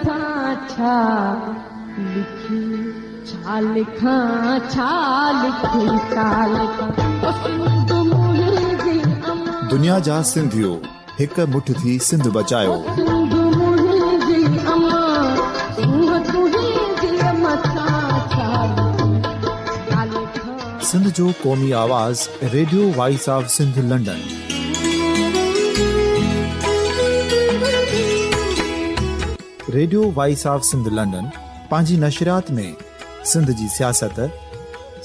مٿان ڇا لکي ڇا لکان ڇا لکي ڇا لکان او سنڌ منهنجي امان. دنيا جا سنڌيو هڪ مٺ ٿي سنڌ بچايو. او سنڌ منهنجي امان سونهن تنهنجي مٿان ڇا لکي ڇا لکان. سنڌ جو قومي آواز radio voice of Sindh London. Radio voice of Sindh London پنهنجي نشريات ۾ سنڌ جي سياست،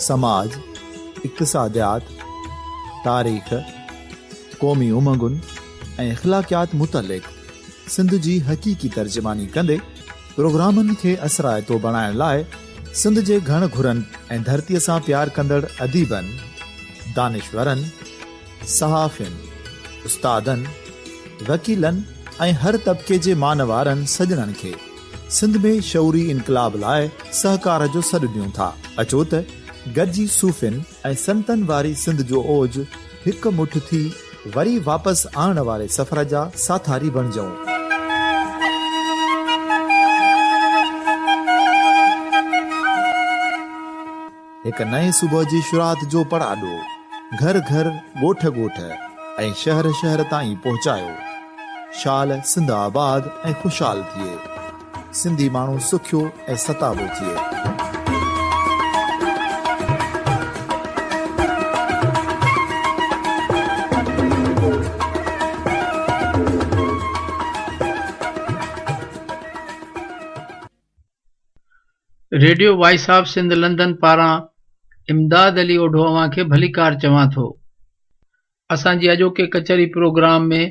سماج، اقتصاديات، تاريخ، قومي امنگن ۽ اخلاقيات متعلق سنڌ جي حقيقي ترجماني ڪندي پروگرامن کي اثرائتو بڻائڻ لاء سنڌ جي گهڻ گهرن ۽ ڌرتيء سان پيار ڪندڙ اديبن، دانشورن، صحافين، استادن، وڪيلن ۽ هر طبقي جي مان وارن سڄڻن کي سنڌ ۾ شعوري انقلاب لاء سهڪار جو سڏ ڏيون ٿا. اچو ته گڏجي صوفين ۽ سنتن واري سنڌ جو اوج هڪ مٺ ٿي وري واپس آڻڻ واري سفر جا ساٿاري بڻجون. هڪ نئين صبح جي شروعات جو پڙاڏو گهر گهر، ڳوٺ ڳوٺ ۽ شهر شهر تائين پهچايو. شال سنڌ آباد ۽ خوشحال ٿئي. سنڌي ماڻهو سکيو ۽ ستابو ٿئي. Radio voice of Sindh London پاران امداد علي اوڍو اوهان کي ڀليڪار چوان ٿو. اسان جي اڄوڪي ڪچهري پروگرام ۾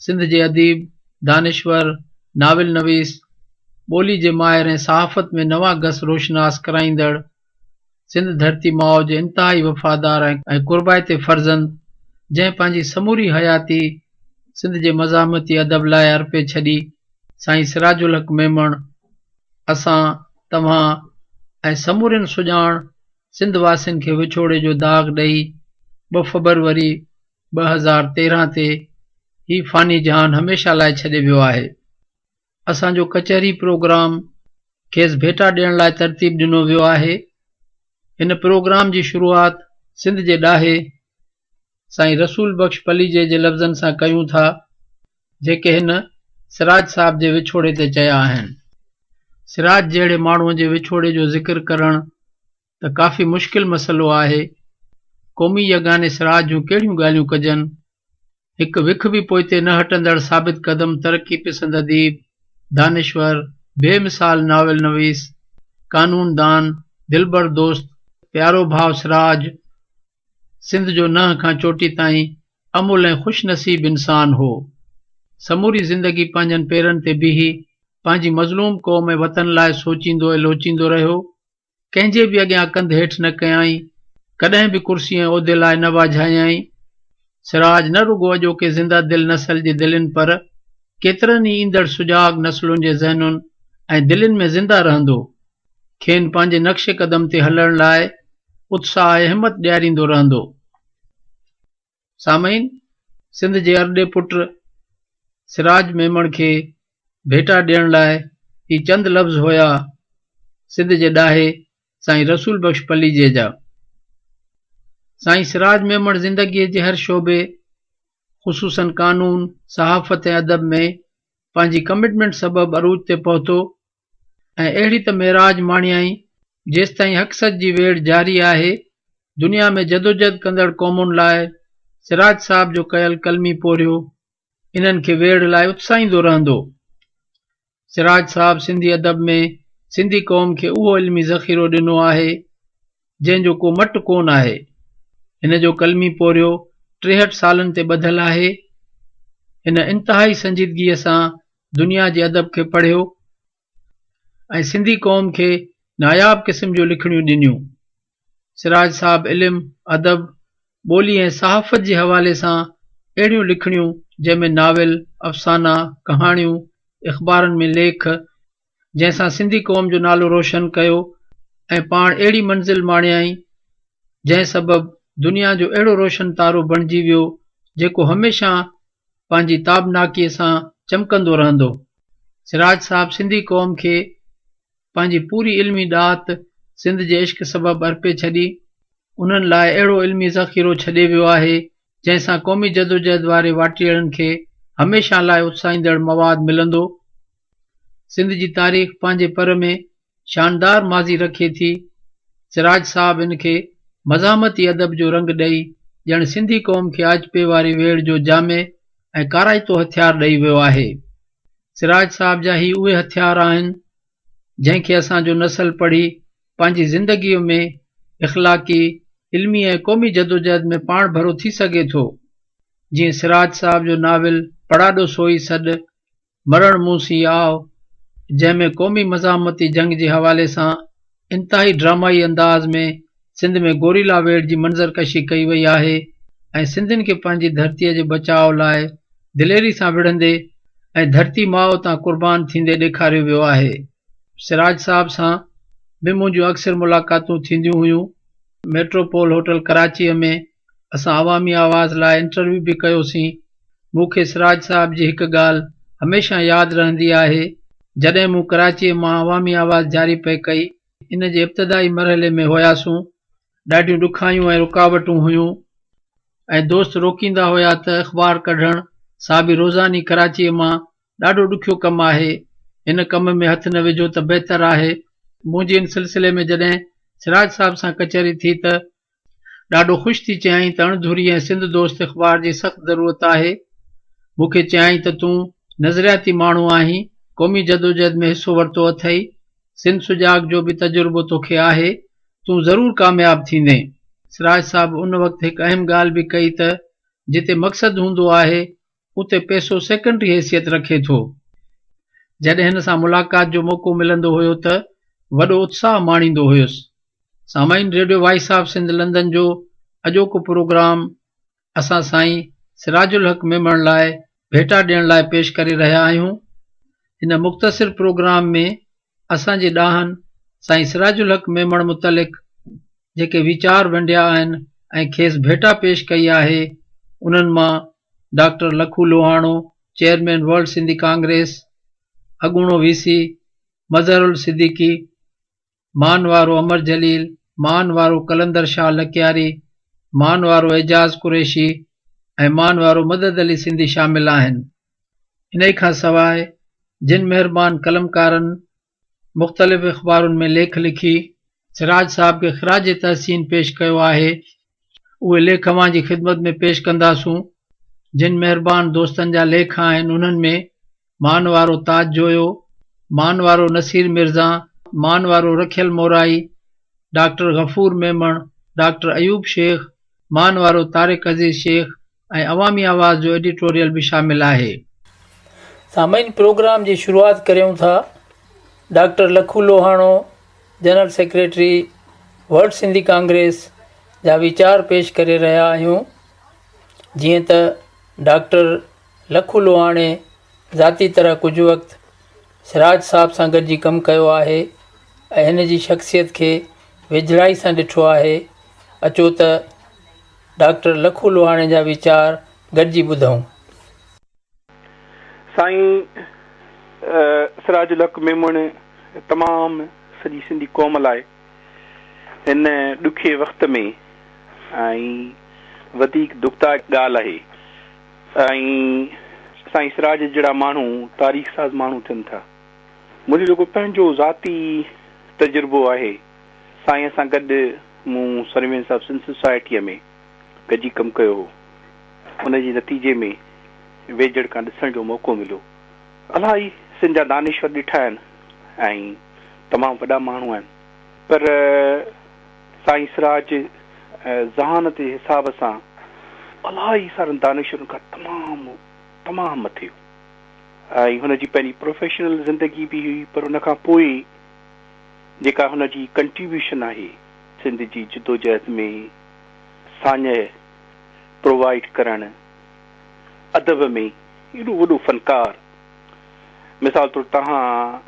سنڌ جي اديب، دانشور، ناول نويس، ٻولي جي ماهر ۽ صحافت ۾ نوان گس روشناس ڪرائيندڙ سنڌ ڌرتي ماء جي انتهائي وفادار ۽ قربائتي فرزند جنهن پنهنجي سموري حياتي سنڌ جي مزاحمتي ادب لاء ارپي ڇڏي سائين سراج الحق ميمڻ اسان، توهان ۽ سمورين سڄاڻ سنڌ واسين کي وڇوڙي جو داغ ڏئي ٻه فبروري 2013 تي هي فاني جهان هميشه لاء ڇڏي ويو آهي. اسان جو ڪچهري پروگرام کيس ڀيٽا ڏيڻ لاء ترتيب ڏنو ويو آهي. هن پروگرام جي شروعات سنڌ جي ڏاهي سائين رسول بخش پليجي جي لفظن سان ڪيون ٿا، جيڪي هن سراج صاحب جي وڇوڙي تي چيا آهن. سراج جهڙي ماڻهوء جي وڇوڙي جو ذڪر ڪرڻ ته ڪافي مشڪل مسئلو آهي. قومي يگاني سراج جون ڪهڙيون ڳالهيون ڪجن؟ هڪ وک به پوئتي نه هٽندڙ ثابت قدم ترقي پسند اديب، دانشور، بي مثال ناول نويس، قانون دان، دلبر دوست، پيارو ڀاء سراج سنڌ جو ننهن کان چوٽي تائين املهه ۽ خوش نصيب انسان هو. سموري زندگي پنهنجن پيرن تي بيهي پنهنجي مظلوم قوم ۽ وطن لاء سوچيندو ۽ لوچيندو رهيو. ڪنهن جي به اڳيان ڪنڌ هيٺ نه ڪيائين، ڪڏهن به ڪرسي ۽ عهدي لاء نه واجهايائين. سراج نه رڳو اڄوڪي زنده دل نسل جي دلين پر ڪيترن ئي ايندڙ سجاڳ نسلن جي ذهنن ۽ دلين ۾ زنده رهندو، کين پنهنجي نقش قدم تي هلڻ لاء اتساهه ۽ همت ڏياريندو رهندو. سامعين! سنڌ جي ارڏي پٽ سراج ميمڻ کي ڀيٽا ڏيڻ لاء هي چند لفظ هيا سنڌ جي ڏاهي سائين رسول بخش پليجي جا. سائين سراج ميمڻ زندگيء جي هر شعبي خصوصاً قانون، صحافت ۽ ادب ۾ پنهنجي ڪمٽمينٽ سبب عروج تي پهتو ۽ اهڙي ته معراج ماڻيائين، جيستائين حق سچ جي ويڙهه جاري آهي، دنيا ۾ جدوجهد ڪندڙ قومن لاء سراج صاحب جو ڪيل قلمي پورهيو انهن کي ويڙهه لاء اتساهيندو رهندو. سراج صاحب سنڌي ادب ۾ سنڌي قوم کي اهو علمي ذخيرو ڏنو آهي، جنهن جو ڪو مٽ ڪونه آهي. هن جو قلمي پورهيو 63 سالن تي ٻڌل آهي. هن انتهائي سنجيدگيء سان دنيا جي ادب کي پڙهيو ۽ سنڌي قوم کي ناياب قسم جون لکڻيون ڏنيون. سراج صاحب علم، ادب، ٻولي ۽ صحافت جي حوالي سان اهڙيون لکڻيون جنهن ۾ ناول، افسانا، ڪهاڻيون، اخبارن ۾ ليک، جنهن سان سنڌي قوم جو نالو روشن ڪيو ۽ پاڻ اهڙي منزل ماڻيائين جنهن سبب دنيا جو اهڙو روشن تارو بڻجي ويو جيڪو هميشه پنهنجي تابناڪيء سان چمڪندو رهندو. سراج صاحب سنڌي قوم کي پنهنجي پوري علمي ڏات سنڌ جي عشق سبب ارپي ڇڏي. انهن لاء اهڙو علمي ذخيرو ڇڏي ويو آهي، جنهن سان قومي جدوجهد واري واٽيئڙن کي هميشه لاء اتساهيندڙ مواد ملندو. سنڌ جي تاريخ پنهنجي پر ۾ شاندار ماضي رکي ٿي. سراج صاحب ان کي مزاحمتي ادب جو رنگ ڏئي ڄڻ سنڌي قوم کي آجپي واري ويڙهه جو جامع ۽ ڪارائتو هٿيار ڏئي ويو آهي. سراج صاحب جا هي اهي هٿيار آهن، جنهن کي اسان جو نسل پڙهي پنهنجي زندگيء ۾ اخلاقي، علمي ۽ قومي جدوجهد ۾ پاڻ ڀرو ٿي سگهي ٿو. جيئن سراج صاحب جو ناول پڙاڏو سوئي سڏ، مرڻ مون سين آء، جنهن ۾ قومي مزاحمتي جنگ جي حوالي سان انتهائي ڊرامائي انداز ۾ سنڌ ۾ گوريلا ويڙهه جي منظر ڪشي ڪئي وئي آهي ۽ سنڌين کي پنهنجي ڌرتيء جي بچاء لاء دليري سان وڙهندي ۽ ڌرتي ماء تان قربان ٿيندي ڏيکاريو ويو آهي. سراج صاحب سان به منهنجون اڪثر ملاقاتون ٿينديون هيون. ميٽروپول هوٽل ڪراچيء ۾ اسان عوامي آواز لاء انٽرويو به ڪيوسين. مون کي سراج صاحب جي هڪ ڳالهه هميشه ياد رهندي آهي. جڏهن مون ڪراچيء مان عوامي آواز جاري پئي ڪئي، ان جي ابتدائي مرحلي ۾ هياسون. ڏاڍيون ڏکايون ۽ رڪاوٽون هيون ۽ دوست روڪيندا هيا ته اخبار ڪڍڻ، سا به روزاني ڪراچيء مان، ڏاڍو ڏکيو ڪم آهي، هن ڪم ۾ هٿ نه وجهو ته بهتر آهي. منهنجي ان سلسلي ۾ جڏهن سراج صاحب سان ڪچهري ٿي ته ڏاڍو خوش ٿي چيائين ته اڻڌري ۽ سنڌ دوست اخبار جي سخت ضرورت آهي. مون کي چيائين ته تون نظرياتي ماڻهو آهين، قومي جدوجهد ۾ حصو ورتو اٿئي، سنڌ سجاڳ جو به تجربو توکي آهي، تون ضرور ڪامياب ٿيندين. سراج صاحب ان وقت هڪ اهم ڳالهه به ڪئي ته جتي مقصد هوندو آهي، اتي پئسو سيڪنڊري حيثيت رکي ٿو. جڏهن هن سان ملاقات جو موقعو ملندو هيو ته وڏو اتساهه ماڻيندو هيس. سامعين radio voice of Sindh London جو اڄوڪو پروگرام اسان سائين سراج الحق ميمڻ لاء ڀيٽا ڏيڻ لاء پيش ڪري رهيا آهيون. هن مختصر پروگرام ۾ اسان جي ڏاهن سائين سراج الحق ميمڻ متعلق جيڪي ويچار ونڊيا آهن ۽ کيس ڀيٽا پيش ڪئي آهي انهن مان doctor Lakho Lohano, chairman world Sindhi congress, اڳوڻو وي سي مظهر الصديقي، مان وارو امر جليل، مان وارو قلندر شاهه لڪياري، مان وارو اعجاز قريشي ۽ مان وارو مدد علي سنڌي شامل آهن. انهي کان سواء جن مهربان قلمڪارن مختلف اخبارن ۾ ليک لکي سراج صاحب کي خراج تحسين پيش ڪيو آهي، اهي ليک اوهان جي خدمت ۾ پيش ڪنداسون. جن مهربان دوستن جا ليک آهن انهن ۾ مان وارو تاج جويو، مان وارو نصير مرزا، مان وارو رکيل مورائي، ڊاڪٽر غفور ميمڻ، ڊاڪٽر ايوب شيخ، مان وارو طارق عزيز شيخ ۽ عوامي آواز جو ايڊيٽوريل به شامل آهي. سامعين پروگرام جي شروعات ڪريون ٿا doctor Lakho Lohano general secretary world Sindhi congress جا ويچار پيش ڪري رهيا آهيون جيئن ته ڊاڪٽر لکو لوهاڻي ذاتي طرح ڪجهه وقت سراج صاحب سان گڏجي ڪم ڪيو آهي ۽ هن جي شخصيت کي ويجهڙائي سان ڏٺو آهي اچو ته ڊاڪٽر لکو لوهاڻي جا ويچار گڏجي ٻڌون. سائين سراج الحق ميمڻ تمام سڄي سنڌي قوم لاء هن ڏکي وقت ۾ ۽ وڌيڪ دکدائڪ ڳالهه آهي ۽ سائين سراج جهڙا ماڻهو تاريخ ساز ماڻهو ٿين ٿا. منهنجو جيڪو پنهنجو ذاتي تجربو آهي سائين سان گڏ مون سروينس آف سنڌ سوسائٽيء ۾ گڏجي ڪم ڪيو هو. ان جي نتيجي ۾ ويجهڙ کان ڏسڻ جو موقعو مليو. الاهي سنڌ جا دانشور ڏٺا آهن ۽ تمام وڏا ماڻهو آهن پر سائين سراج ذهانت جي حساب سان الاهي سارن دانشورن کان تمام تمام مٿي هو ۽ هن جي پنهنجي پروفيشنل زندگي به هئي پر ان کان پوء جيڪا هن جي ڪنٽريبيوشن آهي سنڌ جي جدوجهد ۾ ساڃهه پرووائيڊ ڪرڻ، ادب ۾ ايڏو وڏو فنڪار مثال طور توهان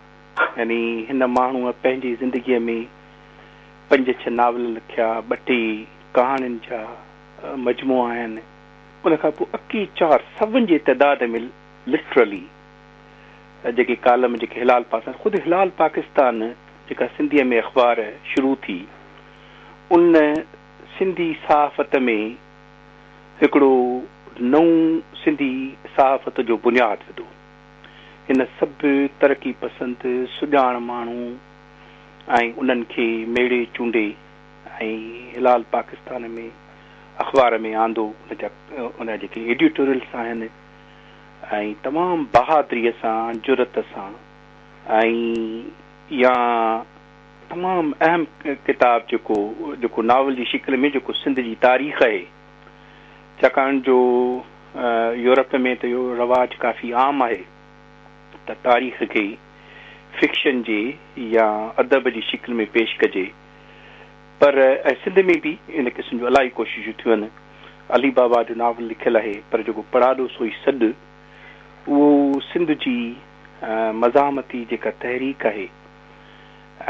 يعني هن ماڻهوء پنهنجي زندگيء ۾ پنج ڇهه ناول لکيا، ٻه ٽي ڪهاڻين جا مجموعا آهن، ان کان پوء اڪيچار سون جي تعداد ۾ لٽرلي. جيڪي ڪالم جيڪي هلال پاڪستان خود هلال پاڪستان جيڪا سنڌيء ۾ اخبار شروع ٿي ان سنڌي صحافت ۾ هڪڙو نئون سنڌي صحافت جو بنياد وڌو. هن سڀ ترقي پسند سڄاڻ ماڻهو ۽ انهن کي ميڙي چونڊي ۽ هلال پاڪستان ۾ اخبار ۾ آندو ان جا ان جا جيڪي ايڊيٽوريلس آهن ۽ تمام بهادريء سان جرئت سان ۽ يا تمام اهم ڪتاب جيڪو جيڪو ناول جي شڪل ۾ جيڪو سنڌ جي تاريخ آهي ڇاڪاڻ جو يورپ ۾ ته اهو رواج ڪافي عام آهي ته تاريخ کي فڪشن جي يا ادب جي شڪل ۾ پيش ڪجي پر ۽ سنڌ ۾ به ان قسم جون الاهي ڪوششون ٿيون آهن. علي بابا جو ناول لکيل آهي پر جيڪو پڙاڏو سوئي سڏ اهو سنڌ جي مزاحمتي جيڪا تحريڪ آهي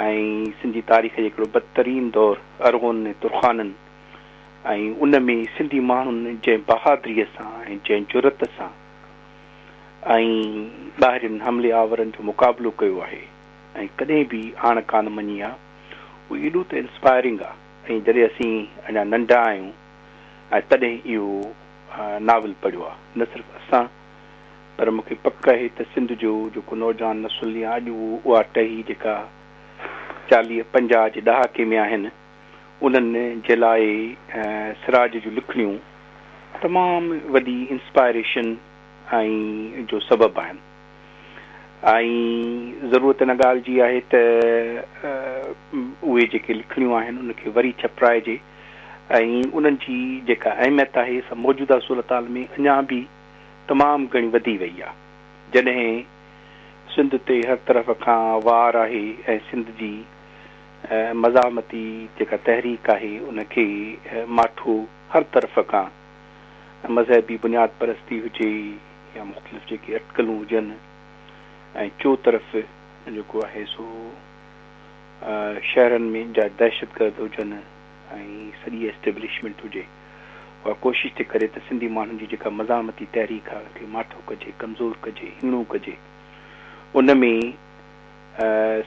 ۽ سنڌ جي تاريخ جي هڪڙو بدترين دور ارغون ۽ ترخانن ۽ ان ۾ سنڌي ماڻهن جنهن بهادريء سان ۽ جنهن جرئت سان ۽ ٻاهرين حملي آورن جو مقابلو ڪيو آهي ۽ ڪڏهن به آڻ ڪانه مڃي آ اهو ايڏو ته انسپائرنگ آ ۽ جڏهن اسين اڃا ننڍا آهيون ۽ تڏهن اهو ناول پڙهيو آ نه صرف اسان پر مون کي پڪ آهي ته سنڌ جو جيڪو نوجوان نسل يا اڄ اها ٽهي جيڪا چاليهه پنجاهه جي ڏهاڪي ۾ آهن انهن جي لاء سراج جون لکڻيون تمام وڏي انسپائريشن ۽ جو سبب آهن. ۽ ضرورت ان ڳالهه جي آهي ته اهي جيڪي لکڻيون آهن ان کي وري ڇپرائجي ۽ انهن جي جيڪا اهميت آهي سا موجوده صورتحال ۾ اڃا به تمام گهڻي وڌي وئي آهي جڏهن سنڌ تي هر طرف کان وار آهي ۽ سنڌ جي مزاحمتي جيڪا تحريڪ آهي ان کي ماٺو هر طرف کان مذهبي بنياد پرستي هجي يا مختلف جيڪي اٽڪلون هجن ۽ چو طرف جيڪو آهي سو شهرن ۾ جا دهشتگرد هجن ۽ سڄي اسٽيبلشمينٽ هجي اها ڪوشش ٿي ڪري ته سنڌي ماڻهن جي جيڪا مزاحمتي تحريڪ آهي ان کي ماٺو ڪجي ڪمزور ڪجي هيڻو ڪجي ان ۾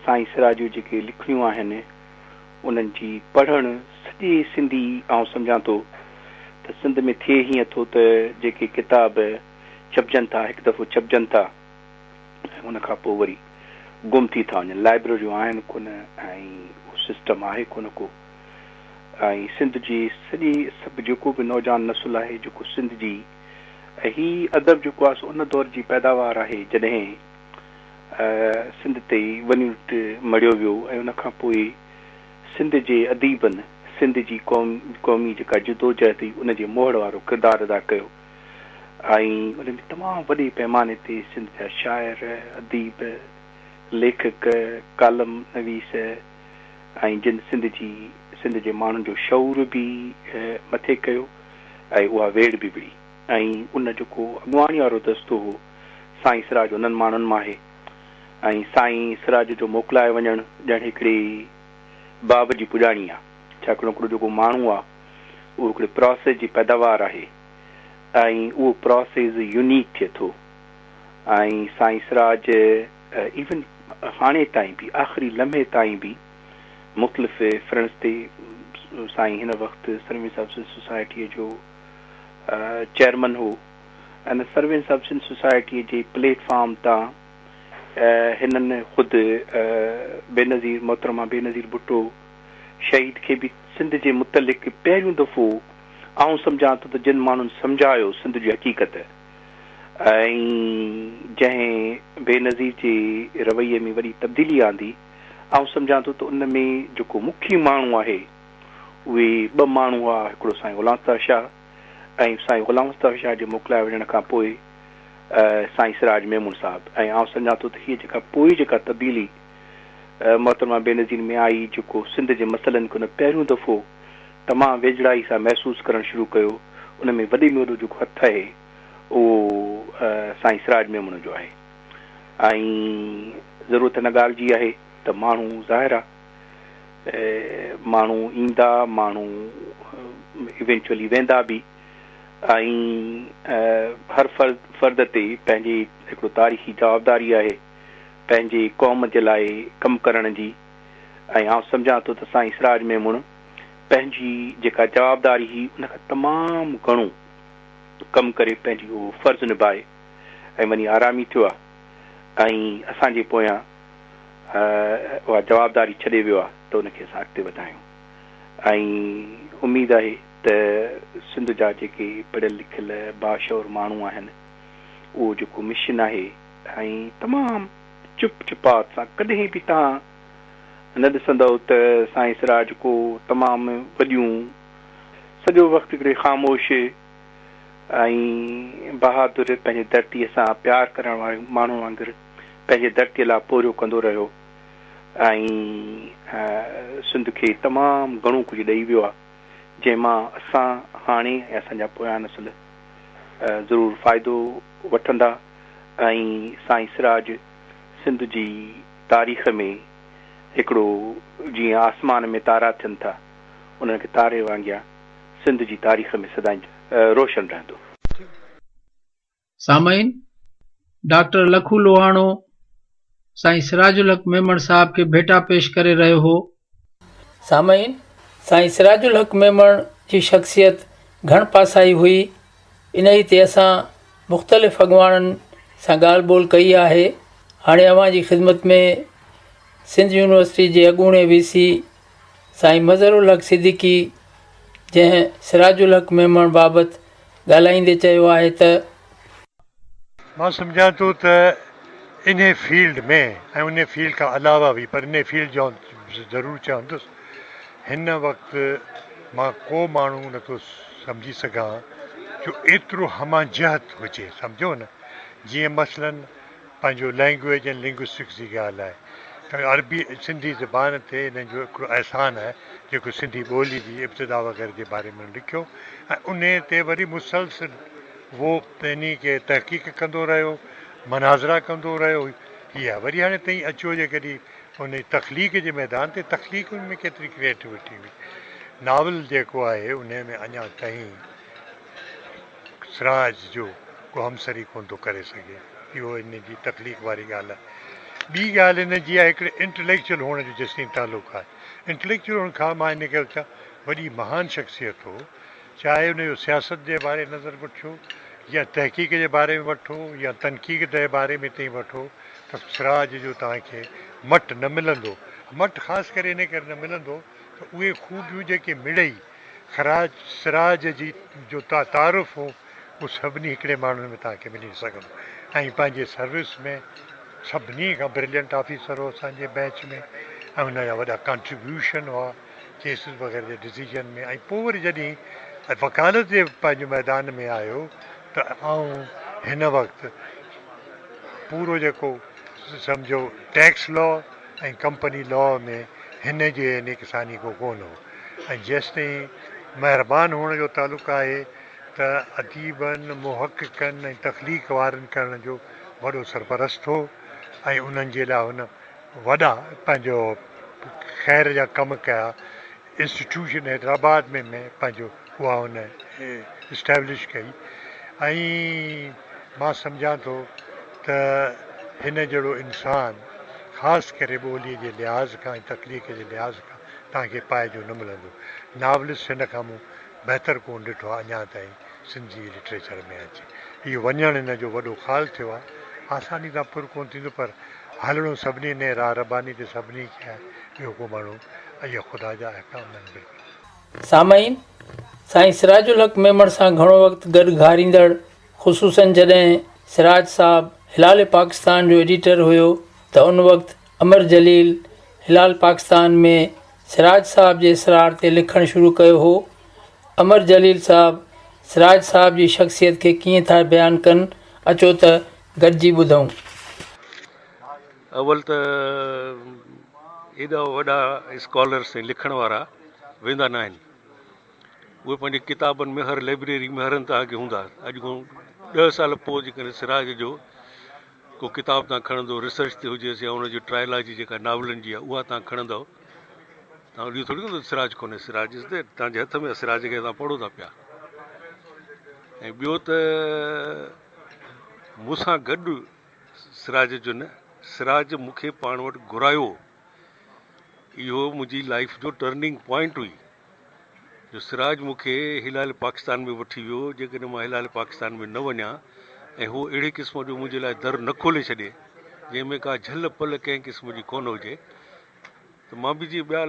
سائين سراج جون جيڪي لکڻيون آهن انهن جي پڙهڻ سڄي سنڌي آئون سمجهان ٿو ته سنڌ ۾ ٿئي هيئن ٿو ته جيڪي ڪتاب ڇپجن ٿا هڪ دفعو ڇپجن ٿا ۽ ان کان پوء وري گم ٿي ٿا وڃن لائبريريون آهن ڪونه ۽ اهو سسٽم آهي ڪونه ڪو ۽ سنڌ جي سڄي سڀ جيڪو به نوجوان نسل آهي جيڪو سنڌ جي ۽ هي ادب جيڪو آهي سو ان دور جي پيداوار آهي جڏهن سنڌ تي ون يونٽ مڙهيو ويو ۽ ان کان پوء سنڌ جي اديبن سنڌ جي قوم قومي جيڪا جدوجهد هئي ان جي موهڙ وارو ڪردار ادا ڪيو ۽ ان ۾ تمام وڏي پيماني تي سنڌ جا شاعر، اديب، ليکڪ، ڪالم نويس ۽ جن سنڌ جي سنڌ جي ماڻهن جو شعور به مٿي ڪيو ۽ اها ويڙهه به وڙهي ۽ ان جيڪو اڳواڻي وارو دستو هو سائين سراج انهن ماڻهن مان آهي ۽ سائين سراج جو موڪلائي وڃڻ ڄڻ هڪڙي باب جي پڄاڻي آ ڇاڪاڻ هڪڙو جيڪو ماڻهو آ اهو هڪڙي پراسيس جي پيداوار آهي ۽ اهو پراسيس يونيڪ ٿئي ٿو ۽ سائين سراج ايون هاڻي تائين به آخري لمحي تائين به مختلف فرنٽس تي سائين هن وقت سروس آف سنڌ سوسائٽيء جو چيئرمن هو ان سروس آف سنڌ سوسائٽيء جي پليٽ فارم تان هنن خود بينظير محترمه بينظير ڀٽو شهيد کي به سنڌ جي متعلق پهريون دفعو آئون سمجهان ٿو ته جن ماڻهن سمجهايو سنڌ جي حقيقت ۽ جنهن بينظير جي رويي ۾ وڏي تبديلي آندي آئون سمجهان ٿو ته ان ۾ جيڪو مکي ماڻهو آهي اهي ٻه ماڻهو هئا هڪڙو سائين غلام مصطفيٰ شاهه ۽ سائين غلام مصطفيٰ شاهه جي موڪلائي وڃڻ کان پوء سائين سراج ميمڻ صاحب ۽ آئون سمجهان ٿو ته هيء جيڪا پوء جيڪا تبديلي محترمه بينظير ۾ آئي جيڪو سنڌ جي مسئلن کي هن پهريون دفعو تمام ويجهڙائي سان محسوس ڪرڻ شروع ڪيو ان ۾ وڏي ۾ وڏو جيڪو هٿ آهي اهو سائين سراج ميمڻ جو آهي ۽ ضرورت ان ڳالهه جي آهي ته ماڻهو ظاهر آهي ماڻهو ايندا ماڻهو ايونچوئلي ويندا به ۽ هر فرد فرد تي پنهنجي هڪڙو تاريخي جوابداري آهي. پنهنجي قوم جي لاء ڪم ڪرڻ جي ۽ آئون سمجهان ٿو ته سائين سراج ميمڻ پنهنجي جيڪا جوابداري هئي ان کان تمام گهڻو ڪم ڪري پنهنجي اهو فرض نڀائي ۽ وڃي آرامي ٿيو آهي ۽ اسان جي پويان اها جوابداري ڇڏي ويو آهي ته ان کي اسان اڳتي وڌايون ۽ اميد آهي ته سنڌ جا جيڪي پڙهيل لکيل باشعور ماڻهو آهن اهو جيڪو مشن آهي ۽ تمام چپ چپات سان ڪڏهن به توهان نه ڏسندؤ ته سائين سراج ڪو تمام وڏيون سڄو وقت هڪڙي خاموش ۽ بهادر پنهنجي ڌرتيء سان پيار ڪرڻ واري ماڻهو وانگر پنهنجي ڌرتيء لاء پورهيو ڪندو رهيو ۽ سنڌ کي تمام گهڻو ڪجهه ڏئي ويو آهي جنهن مان اسان هاڻي ۽ اسان جا پويان نسل ضرور فائدو وٺندا ۽ سائين سراج سنڌ جي تاريخ ۾ هڪڙو جيئن آسمان ۾ تارا ٿين ٿا انهن کي تاري وانگيان سنڌ جي تاريخ ۾ سدائين روشن رهندو. سامعين! ڊاڪٽر لکو لوهاڻو سائين سراج الحق ميمڻ صاحب کي ڀيٽا پيش ڪري رهيو هو. سامعين! سائين سراج الحق ميمڻ جي شخصيت گهڻ پاسائي هئي، انهي تي اسان مختلف اڳواڻن سان ڳالهه ٻولهه ڪئي آهي. هاڻي اوهان جي خدمت ۾ سنڌ يونيورسٽي جي اڳوڻي وي سي سائين مظهر الحق صديقي جنهن سراج الحق ميمڻ بابت ڳالهائيندي چيو آهي ته. مان سمجهان ٿو ته انهي فيلڊ ۾ ۽ انهي فيلڊ کان علاوه به پر انهي فيلڊ جو آئون ضرور چوندس هن وقت مان ڪو ماڻهو نٿو سمجهي سگهان جو ايترو همه جهت هجي سمجهو نه جيئن مثلاً پنهنجو لينگويج ۽ لنگوسٽڪس جي ڳالهه آهي ته عربي سنڌي زبان تي هنن جو هڪڙو احسان آهي جيڪو سنڌي ٻولي جي ابتدا وغيره جي باري ۾ لکيو ۽ انهي تي وري مسلسل اهو يعني ڪي تحقيق ڪندو رهيو مناظرا ڪندو رهيو هي آهي وري هاڻي تئين اچو جيڪڏهن انهي تخليق جي ميدان تي تخليق ان ۾ ڪيتري ڪريئيٽوٽي هئي ناول جيڪو آهي انهي ۾ اڃا تائين سراج جو ڪو همسري ڪونه ٿو ڪري سگهي. اهو هن جي تخليق واري ڳالهه آهي. ٻي ڳالهه هن جي آهي هڪڙي انٽليڪچوئل هئڻ جو جيستائين تعلق آهي. انٽليڪچوئل هئڻ کان مان هن کي چوان وڏي مهان شخصيت هو. چاهي ان جو سياست جي باري نظر وٺو يا تحقيق جي باري ۾ وٺو يا تنقيد جي باري ۾ تائين وٺو ته سراج جو توهان کي مٽ نه ملندو. مٽ خاص ڪري انهي ڪري نه ملندو ته اهي خوبيون جيڪي مڙئي خراج سراج جي جو تعارف هو اهو سڀني هڪڙي ماڻهن ۾ توهان کي ملي نه سگهندو ۽ پنهنجي سروس ۾ سڀني کان برلينٽ آفيسر هو اسان جي بيچ ۾ ۽ ان جا وڏا ڪانٽريبيوشن هئا ڪيسز وغيره جي ڊسيزن ۾ ۽ پوء وري جڏهن وڪالت جي پنهنجي ميدان ۾ آيو ته آئون هن وقت پورو جيڪو سمجهو ٽيڪس لا ۽ ڪمپني لا ۾ هن جي يعني ڪه ثاني ڪو ڪونه هو ۽ جيستائين مهربان هئڻ جو تعلق آهي ته اديبن، محققن ۽ تخليق وارن ڪرڻ جو وڏو سرپرست هو ۽ انهن جي لاء هن وڏا پنهنجو خير جا ڪم ڪيا. انسٽيٽيوشن حيدرآباد ۾ ۾ پنهنجو اها هن اسٽيبلش ڪئي ۽ مان سمجهان ٿو ته هن جهڙو انسان خاص ڪري ٻوليء جي لحاظ کان ۽ تخليق جي لحاظ کان توهان کي پائي جو نه ملندو. ناولسٽ هن کان مون بهتر ڪونه ڏٺو آهي اڃا تائين سنڌي لٽريچر ۾ اچي. اهو وڃڻ هن جو وڏو خال ٿيو آهي. آساني سان پر ڪونه ٿيندو پر هلڻو سڀني انهيء راهه رباني تي سڀني کي آهي. ٻيو ڪو ماڻهو اهي خدا جا احڪام آهن بلڪل. سامعين! سائين سراج الحق ميمڻ سان گهڻو وقت گڏ گهاريندڙ خصوصاً جڏهن سراج صاحب هلال پاڪستان جو ايڊيٽر هيو ته ان وقت امر جليل هلال پاڪستان ۾ سراج صاحب جي اصرار تي لکڻ شروع ڪيو هو. امر جليل صاحب سراج صاحب جي شخصيت کي ڪيئن ٿا بيان ڪن اچو ته گڏجي ٻڌون. اول ته ايڏا وڏا اسڪالرس ۽ لکڻ وارا ويندا ناهن. اهي پنهنجي ڪتابن ۾ هر لئبريري ۾ هر هنڌ توهان کي هوندا. اڄ کان ڏهه سال پوء جيڪڏهن سراج جو ڪو ڪتاب توهان کڻندو ريسرچ تي هجيس يا ان جي ٽرائلاجي جيڪا ناولن جي آهي اها توهان کڻندؤ توهان اهو ٿوري ڪندو سراج ڪونهي سراج از ديئر توهان جي هٿ ۾ آهي سراج کي توهان پڙهو ٿا پيا ۽ ٻيو ته مون سان گڏ سراج جو نه سراج مون کي پاڻ وٽ گهرايو اهو منهنجي لائيف جو ٽرننگ پوائنٽ هئي جو سراج مون کي هلال پاڪستان ۾ وٺي ويو جيڪڏهن مان هلال پاڪستان ۾ نه وڃان ۽ هو اهڙي قسم جو منهنجي لاء در نه کولي ڇڏي جنهن ۾ ڪا جهل پل ڪنهن قسم جي ڪونه هجي ته مان به جيئن ٻيا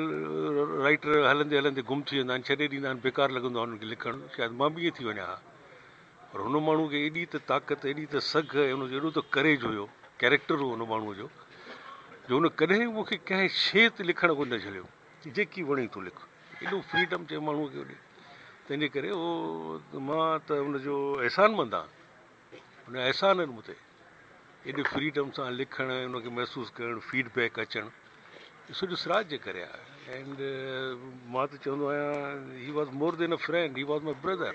رائيٽر هلندي هلندي گم ٿي ويندا آهن ڇڏي ڏيندا آهن بيڪار لڳندو آهي انهن کي لکڻ شايد مان به ائين ٿي وڃان ها پر هن ماڻهوء کي ايڏي ته طاقت، ايڏي ته سگهه ۽ ان جو ايڏو ته ڪريج هيو، ڪيريڪٽر هو ان ماڻهوء جو، جو هن ڪڏهن به مون کي ڪنهن شيء تي لکڻ کان نه جهليو. جيڪي وڻي تون لک. ايڏو فريڊم جنهن ماڻهوء کي ڏي. تنهن جي ڪري اهو مان ته ان جو احسانمند آهيان. ان جا احسان آهن مون تي. ايڏي فريڊم سان لکڻ ۽ ان کي محسوس ڪرڻ، فيڊ بيڪ اچڻ. سڄو سراج جي ڪري آهي اينڊ مان ته چوندو آهيان he was more than a friend he was my brother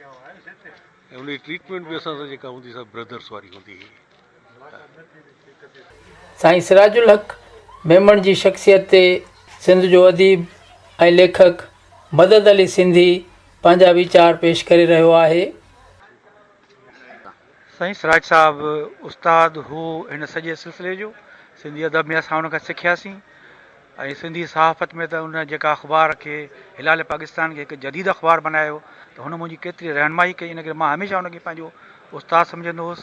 ۽ ان جي ٽريٽمينٽ به اسان سان جيڪا هوندي سا برادرس واري هوندي هئي. سائين سراج الحق ميمڻ جي شخصيت تي سنڌ جو اديب ۽ ليکڪ مدد علي سنڌي پنهنجا ويچار پيش ڪري رهيو آهي. سائين سراج صاحب استاد هو هن سڄي سلسلي جو، سنڌي ادب ۾ اسان ان کان سکياسين ۽ سنڌي صحافت ۾ ته ان جيڪا اخبار کي هلال پاڪستان کي هڪ جديد اخبار بنايو ته هن منهنجي ڪيتري رهنمائي ڪئي ان ڪري مان هميشه ان کي پنهنجو استاد سمجهندو هوس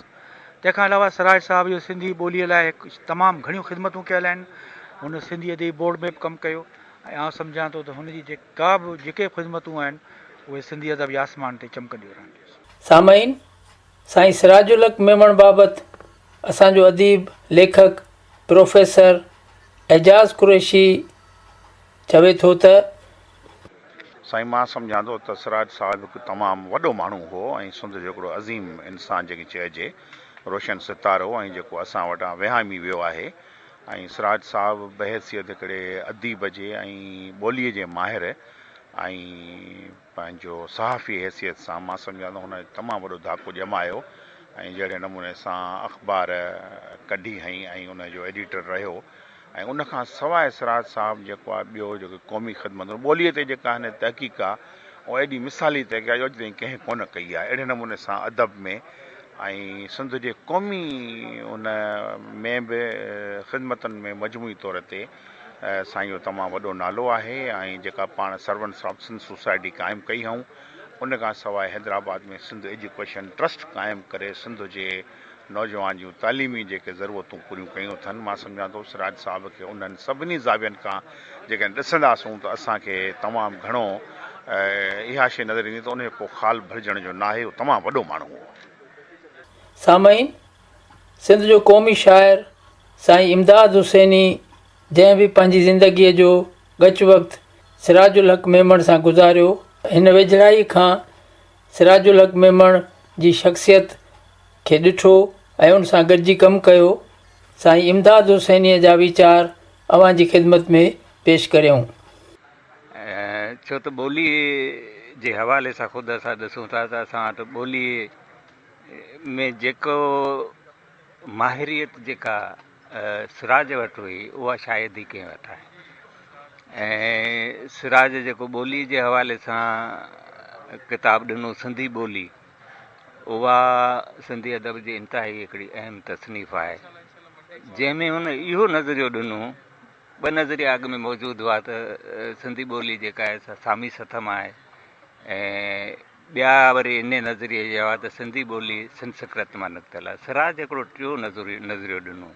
تنهن کان علاوه سراج صاحب جو سنڌي ٻوليء لاء تمام گهڻيون خدمتون ڪيل آهن هن سنڌي ادبي بورڊ ۾ به ڪم ڪيو ۽ آئون سمجهان ٿو ته هن جي جيڪا به جيڪي به خدمتون آهن اهي سنڌي ادب جي آسمان تي چمڪنديون رهنديون. سامعين! سائين سراج الحق ميمڻ بابت اسان جو اديب، ليکڪ پروفيسر اعجاز قريشي چوي ٿو ته. سائين مان سمجهان ٿو ته سراج صاحب هڪ تمام وڏو ماڻهو هو ۽ سنڌ جو هڪڙو عظيم انسان جنهن کي چئجي روشن ستارو ۽ جيڪو اسان وٽان وهامي ويو آهي ۽ سراج صاحب بحيثيت هڪڙي اديب جي ۽ ٻوليء جي ماهر ۽ پنهنجو صحافي حيثيت سان مان سمجهان ٿو هن تمام وڏو ڌاڪو ڄمايو ۽ جهڙي نموني سان اخبار ڪڍي هئي ۽ ان جو ايڊيٽر رهيو ۽ ان کان سواء سراج صاحب جيڪو آهي ٻيو جيڪي قومي خدمتون ٻوليء تي جيڪا هن تحقيق آهي اها ايڏي مثالي تحقيق آهي جو اڄ تائين ڪنهن ڪونه ڪئي آهي اهڙي نموني سان ادب ۾ ۽ سنڌ جي قومي ان ۾ به خدمتن ۾ مجموعي طور تي سائين جو تمام وڏو نالو آهي ۽ جيڪا پاڻ سرونٽس آف سنڌ سوسائٽي قائم ڪئي هئائون ان کان سواء حيدرآباد ۾ سنڌ ايجوڪيشن ٽرسٽ قائم ڪري سنڌ جي نوجوان جون تعليمي جيڪي ضرورتون پوريون ڪيون اٿن مان سمجهان ٿو سراج صاحب کي انهن سڀني زاوين کان جيڪڏهن ڏسنداسون ته اسان کي تمام گهڻو اها شيء نظر ايندي ته ان جو ڪو خال ڀرجڻ جو ناهي هو تمام وڏو ماڻهو هو. سامعين! سنڌ جو قومي شاعر سائين امداد حسيني جنهن به پنهنجي زندگيء جو ڳچ وقت سراج الحق ميمڻ سان گذاريو، هن ويجهڙائيء کان سراج الحق ميمڻ جي شخصيت کي ڏٺو ۽ ان سان گڏجي ڪم ڪيو، سائين امداد حسينيء جا ويچار اوهان جي خدمت ۾ پيش ڪريون. ڇو ته ٻوليء جي حوالي سان خود اسان ڏسون ٿا ته اسان وٽ ٻوليء ۾ جيڪو ماهريت جيڪا سراج وٽ هئي اها شايد ئي ڪنهن وٽ آهي ۽ سراج جيڪو ٻولي جي حوالي سان ڪتاب ڏنو سنڌي ٻولي اها سنڌي ادب جي انتهائي هڪڙي اهم تصنيف آهي جنهن ۾ هن اهو نظريو ڏنو ٻه نظريا اڳ ۾ موجود هئا ته سنڌي ٻولي جيڪا آهي سا سامي سٿ مان آهي ۽ ٻيا وري انهيء نظريي جا هئا ته سنڌي ٻولي سنسڪرت مان نڪتل آهي. سراج هڪڙو ٽيون نظريو ڏنو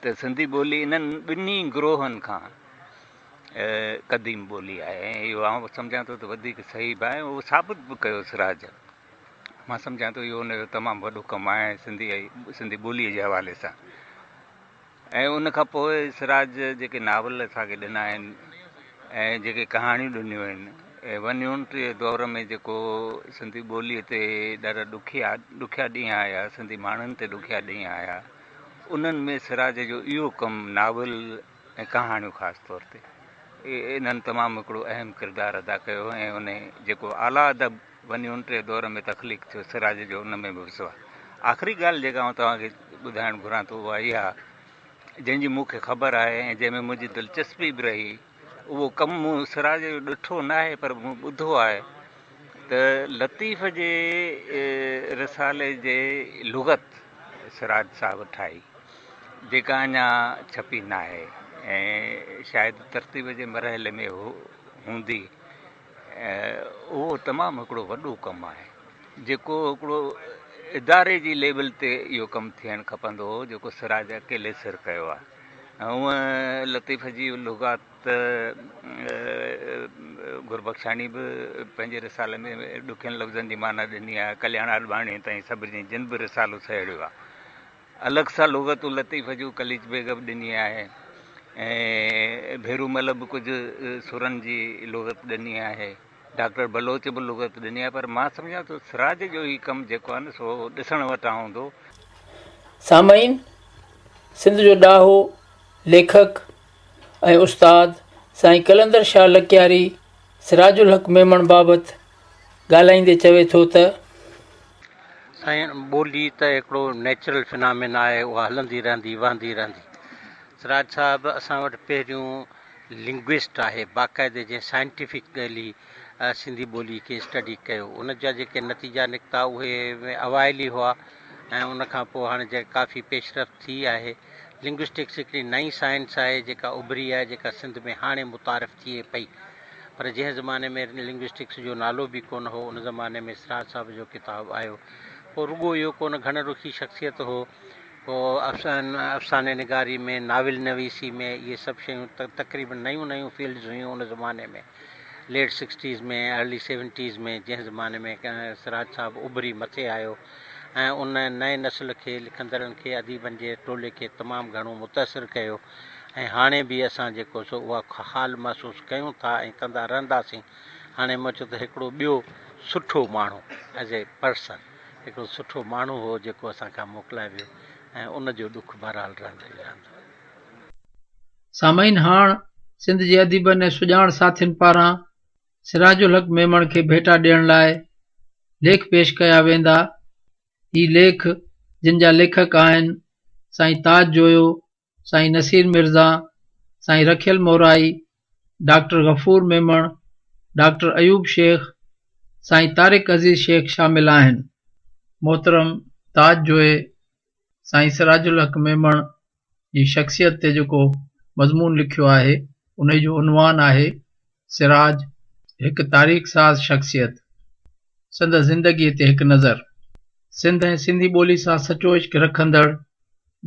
ته سنڌي ٻولي انهن ٻنهي گروهن کان قديم ٻولي آهي ۽ اهو آئون سمجهان ٿو ته وڌيڪ صحيح به آهي ۽ اهو ثابت به ڪيو سراج. مان سمجهان ٿو اهو ان جو تمام وڏو ڪم آهي سنڌي سنڌي ٻوليء جي حوالي سان. ۽ ان کان پوء سراج جيڪي ناول اسان کي ڏنا آهن ۽ جيڪي ڪهاڻيون ڏنيون آهن ۽ ون يونٽ جي دور ۾ جيڪو سنڌي ٻوليء تي ڏاڍا ڏکيا ڏکيا ڏينهن آيا سنڌي ماڻهن تي ڏکيا ڏينهن آيا انهن ۾ سراج جو اهو ڪم ناول ۽ ڪهاڻيون خاص طور تي انهن تمام هڪڙو اهم ڪردار ادا ڪيو ۽ ان جيڪو اعليٰ ادب ون يونٽ جي دور ۾ تخليق ٿيو سراج جو ان ۾ به حصو آهي. آخري ڳالهه جيڪا آئون توهان کي ٻڌائڻ گهران ٿو اها اها جنهن جي مون کي خبر آهي ۽ جنهن ۾ منهنجي دلچسپي به رهي اهو ڪم مون سراج جو ڏٺو نه آهي پر مون ٻڌو آهي ته لطيف جي رسالي جي لغت سراج صاحب ٺاهي. جيڪا اڃا ڇپي ناهي ۽ شايد ترتيب جي مرحلي ۾ هوندي. اهو تمام هڪڙو وڏو ڪم آهي جيڪو هڪڙو اداري جي ليول تي اهو ڪم ٿيڻ کپندو هو جيڪو سراج اڪيلي سر ڪيو آهي. هونء لطيف جي لغات ته گربخشاڻي به پنهنجي رسالي ۾ ڏکين لفظن جي معنيٰ ڏني آهي، ڪلياڻ آڏواڻي تائين سڀني جن به رسالو سهيڙيو آهي. الڳ سان لغتون لطيف جون قليچ بيگ به ڏني آهي ۽ ڀيرومل به ڪجهه سرن جي لغت ڏني آهي. ڊاڪٽر بلوچ به لغت ڏني آهي پر مان سمجهان ٿو سراج جو هي ڪم جيڪو آهي نه سو ڏسڻ وٽان هوندو. سامعين! سنڌ جو ڏاهو، ليکڪ ۽ استاد سائين قلندر شاهه لڪياري سراج الحق ميمڻ بابت ڳالهائيندي چوي ٿو ته. سائين ٻولي ته هڪڙو نيچرل فنامينا آهي اها هلندي رهندي وهندي رهندي. سراج صاحب اسان وٽ پهريون لنگوئسٽ آهي باقاعدي جنهن سائنٽيفڪلي سنڌي ٻولي کي اسٽڊي ڪيو ان جا جيڪي نتيجا نڪتا اهي اوائلي هئا ۽ ان کان پوء هاڻي جيڪا ڪافي پيش رفت ٿي آهي. لنگوئسٽڪس هڪڙي نئين سائنس آهي جيڪا اڀري آهي جيڪا سنڌ ۾ هاڻي متعارف ٿئي پئي پر جنهن زماني ۾ لنگوئسٽڪس جو نالو به ڪونه هو ان زماني ۾ سراج صاحب جو ڪتاب آيو پوء رڳو اهو ڪونه گهڻ رخي شخصيت هو پوء افساني نگاري ۾ ناول نويسي ۾ اهي سڀ شيون تقريبن نيون نيون فيلڊز هيون ان زماني ۾ ليٽ سڪسٽيز ۾ ارلي سيونٽيز ۾ جنهن زماني ۾ سراج صاحب اڀري مٿي آيو ۽ ان نئين نسل کي لکندڙن کي اديبن جي ٽولي کي تمام گهڻو متاثر ڪيو ۽ هاڻي به اسان جيڪو سو اها حال محسوس ڪيون ٿا ۽ ڪندا رهنداسين هاڻي مون چيو ته هڪڙو ٻيو سٺو ماڻهو ايز اي پرسن هڪڙو سٺو ماڻهو هو جيڪو اسان کان موڪلائي ويو ۽ ان جو ڏک بهرحال رهندو ئي رهندو. سامعين هاڻ سنڌ جي اديبن ۽ سڄاڻ ساٿين پاران سراج الحق ميمڻ کي ڀيٽا ڏيڻ لاء ليک پيش ڪيا ويندا. هي ليک جن جا ليکڪ آهن، سائين تاج جويو، سائين نصير مرزا، سائين رکيل مورائي، ڊاڪٽر غفور ميمڻ، ڊاڪٽر ايوب شيخ، سائين طارق عزيز شيخ شامل آهن. محترم تاج جويي سائين سراج الحق ميمڻ جي شخصيت تي جيڪو مضمون لکيو آهي، انهي جو عنوان آهي، سراج، هڪ تاريخ ساز شخصيت، سندس زندگيء تي هڪ نظر. سنڌ ۽ سنڌي ٻولي سان سچو عشق رکندڙ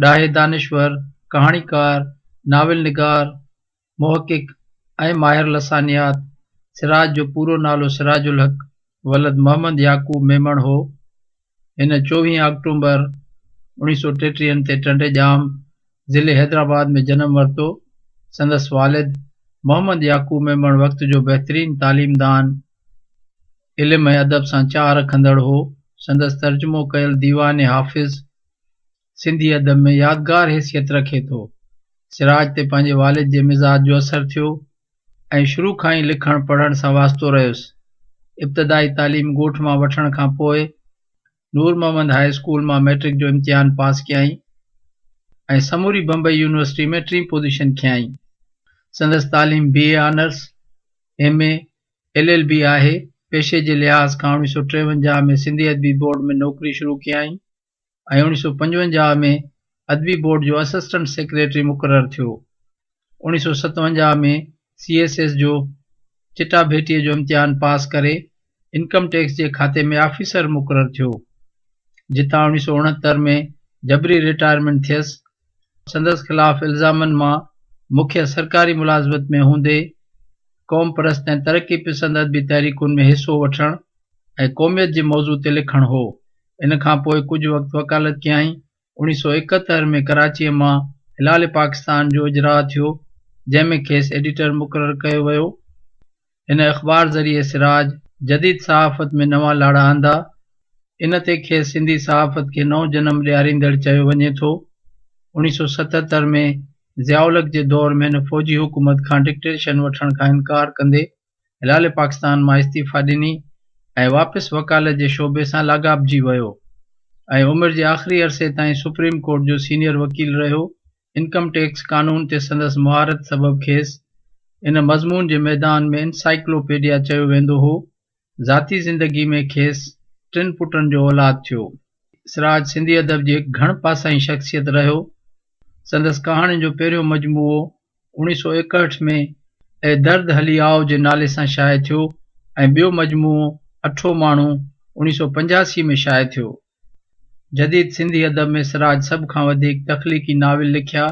ڏاهي دانشور، ڪهاڻيڪار، ناول نگار، محقق ۽ ماهر لسانيات سراج جو پورو نالو سراج الحق ولد محمد يعقوب ميمڻ هو. هن چوويهين آڪٽومبر اوڻيهه سؤ ٽيٽيهن تي ٽنڊي ڄام، ضلعي حيدرآباد ۾ جنم ورتو. سندس والد محمد يعقوب ميمڻ وقت جو بهترين تعليمدان، علم ۽ ادب سان چاهه رکندڙ هو. سندس ترجمو ڪيل ديوان حافظ سنڌي ادب ۾ يادگار حيثيت رکي ٿو. سراج تي پنهنجي والد جي مزاج جو اثر ٿيو ۽ شروع کان ئي لکڻ پڙهڻ سان واسطو رهيس. ابتدائي تعليم ڳوٺ مان وٺڻ کان پوء نور محمد هاء اسڪول مان مئٽرڪ جو امتحان پاس ڪيائين ۽ سموري بمبئي يونيورسٽي ۾ ٽين پوزيشن کنيائين. سندس تعليم B A honours, M A, L L B آهي. پيشي جي لحاظ کان 1953 ۾ سنڌي ادبي بورڊ ۾ نوڪري شروع ڪيائين. ۽ 1955 ۾ ادبي بورڊ جو اسسٽنٽ سيڪريٽري مقرر ٿيو. 1957 ۾ سي ايس ايس جو چٽاڀيٽيء جو امتحان پاس ڪري انڪم ٽيڪس جي کاتي ۾ آفيسر مقرر ٿيو، جتان 1969 ۾ جبري رٽائرمينٽ ٿيس. سندس خلاف الزامن مان مکيه سرڪاري ملازمت ۾ هوندي قومپرست ۽ ترقي پسند ادبي تحريڪن ۾ حصو وٺڻ ۽ قوميت جي موضوع تي لکڻ هو. ان کان پوء ڪجهه وقت وڪالت ڪيائين. 1971 ۾ ڪراچيء مان هلال پاڪستان جو اجراء ٿيو، جنهن ۾ کيس ايڊيٽر مقرر ڪيو ويو. هن اخبار ذريعي سراج جديد صحافت ۾ نوان لاڙا آندا. ان تي کيس سنڌي صحافت کي نئون جنم ڏياريندڙ چيو وڃي ٿو. 1977 ۾ ضياء الحق جي دور ۾ هن فوجي حڪومت کان ڊڪٽيشن وٺڻ کان انڪار ڪندي هلال پاڪستان مان استعيفيٰ ڏني ۽ واپس وڪالت جي شعبي سان لاڳاپجي ويو ۽ عمر جي آخري عرصي تائين سپريم ڪورٽ جو سينيئر وڪيل رهيو. انڪم ٽيڪس قانون تي سندس مهارت سبب کيس ان مضمون جي ميدان ۾ انسائيڪلوپيڊيا چيو ويندو هو. ذاتي زندگي ۾ کيس ٽن پٽن جو اولاد ٿيو. سراج سنڌي ادب جي هڪ گهڻ پاسائين شخصيت رهيو. سندس ڪهاڻين جو پهريون مجموعو 1961 ۾ اي درد هلي آء جي نالي سان شايع ٿيو ۽ ٻيو مجموعو اٺو ماڻهو 1985 ۾ شايع ٿيو. جديد سنڌي ادب ۾ سراج سڀ کان وڌيڪ تخليقي ناول لکيا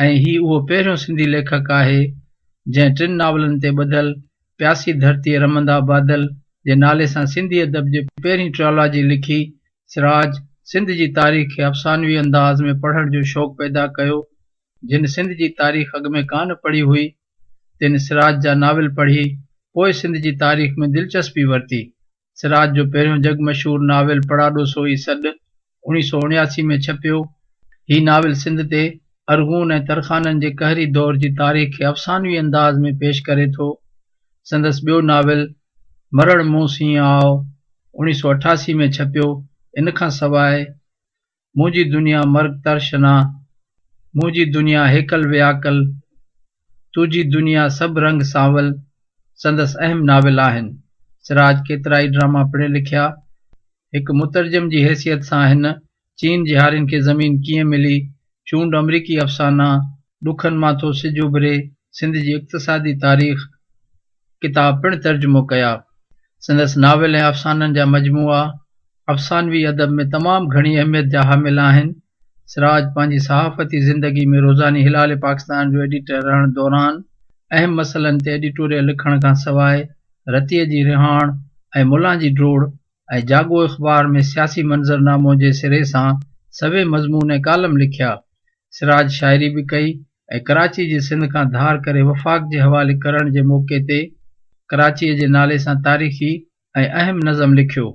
۽ هي اهو پهريون سنڌي ليکڪ آهي، جنهن ٽن ناولن تي ٻڌل پياسي ڌرتيء رمندا بادل جي نالي سان سنڌي ادب جي پهرين ٽرالاجي لکي. سراج سنڌ جي تاريخ کي افسانوي انداز ۾ پڙهڻ جو شوق پيدا ڪيو. جن سنڌ جي تاريخ اڳ ۾ ڪانه پڙهي هئي، تن سراج جا ناول پڙهي، پوء سنڌ جي تاريخ ۾ دلچسپي ورتي. سراج جو پهريون جڳ مشهور ناول پڙاڏو سوئي سڏ 1979 ۾ ڇپيو. هي ناول سنڌ تي ارغون ۽ ترخانن جي قهري دور جي تاريخ کي افسانوي انداز ۾ پيش ڪري ٿو. سندس ٻيو ناول مرڻ مون سين آء 1988 ۾ ڇپيو. ان کان سواء منهنجي دنيا مرگ ترشنا، منهنجي دنيا هيڪل وياڪل، تنهنجي دنيا سڀ رنگ سانول سندس اهم ناول آهن. سراج ڪيترائي ڊراما پڻ لکيا. هڪ مترجم جي حيثيت سان هن چين جي هارين کي زمين ڪيئن ملي، چونڊ آمريڪي افسانا، ڏکن مان ٿو سج اڀري، سنڌ جي اقتصادي تاريخ ڪتاب پڻ ترجمو ڪيا. سندس ناول ۽ افسانن جا مجموعا افسانوي ادب ۾ تمام گهڻي اهميت جا حامل آهن. سراج پنهنجي صحافتي زندگي ۾ روزاني هلال پاڪستان جو ايڊيٽر رهڻ دوران اهم مسئلن تي ايڊيٽوريل لکڻ کان سواء رتيء جي رهاڻ ۽ ملان جي ڊوڙ ۽ جاڳو اخبار ۾ سياسي منظرنامو جي سري سان سوين مضمون ۽ ڪالم لکيا. سراج شاعري به ڪئي ۽ ڪراچي جي سنڌ کان ڌار ڪري وفاق جي حوالي ڪرڻ جي موقعي تي ڪراچيء جي نالي سان تاريخي ۽ اهم نظم لکيو.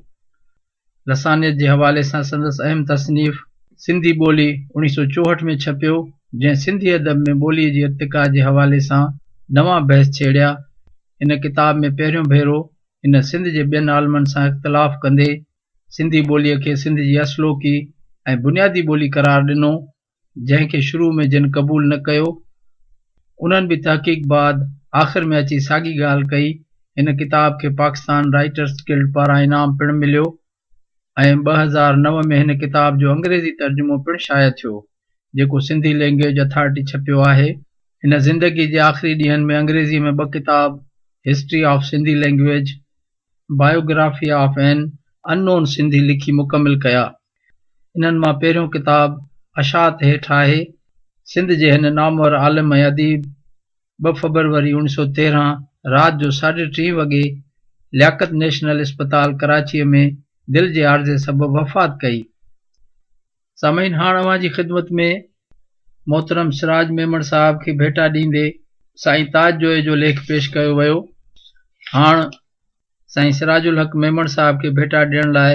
لسانيات جي حوالي سان سندس اهم تصنيف سنڌي ٻولي 1964 ۾ ڇپيو، جنهن سنڌي ادب ۾ ٻوليء جي ارتقا جي حوالي سان نوان بحث ڇيڙيا. هن ڪتاب ۾ پهريون ڀيرو هن سنڌ جي ٻين عالمن سان اختلاف ڪندي سنڌي ٻوليء کي سنڌ جي اصلوڪي ۽ بنيادي ٻولي قرار ڏنو، جنهن کي شروع ۾ جن قبول نه ڪيو، انهن به تحقيق بعد آخر ۾ اچي ساڳي ڳالهه ڪئي. هن ڪتاب کي پاڪستان رائيٽرس گلڊ پاران انعام پڻ مليو ۽ 2009 ۾ هن ڪتاب جو انگريزي ترجمو پڻ شايع ٿيو، جيڪو سنڌي لئنگئيج اٿارٽي ڇپيو آهي. هن زندگيء جي آخري ڏينهن ۾ انگريزيء ۾ ٻه ڪتاب history of Sindhi language, biography of an unknown Sindhi لکي مڪمل ڪيا. انهن مان پهريون ڪتاب اشاعت هيٺ آهي. سنڌ جي هن نامور عالم ۽ اديب 2 فبروري 1913 رات جو ساڍي ٽين وڳي لياقت نيشنل اسپتال ڪراچيء ۾ دل جي عارضي سبب وفات ڪئي. سامعين هاڻ اوهان جي خدمت ۾ محترم سراج ميمڻ صاحب کي ڀيٽا ڏيندي سائين تاج جويي جو ليک پيش ڪيو ويو. هاڻ سائين سراج الحق ميمڻ صاحب کي ڀيٽا ڏيڻ لاء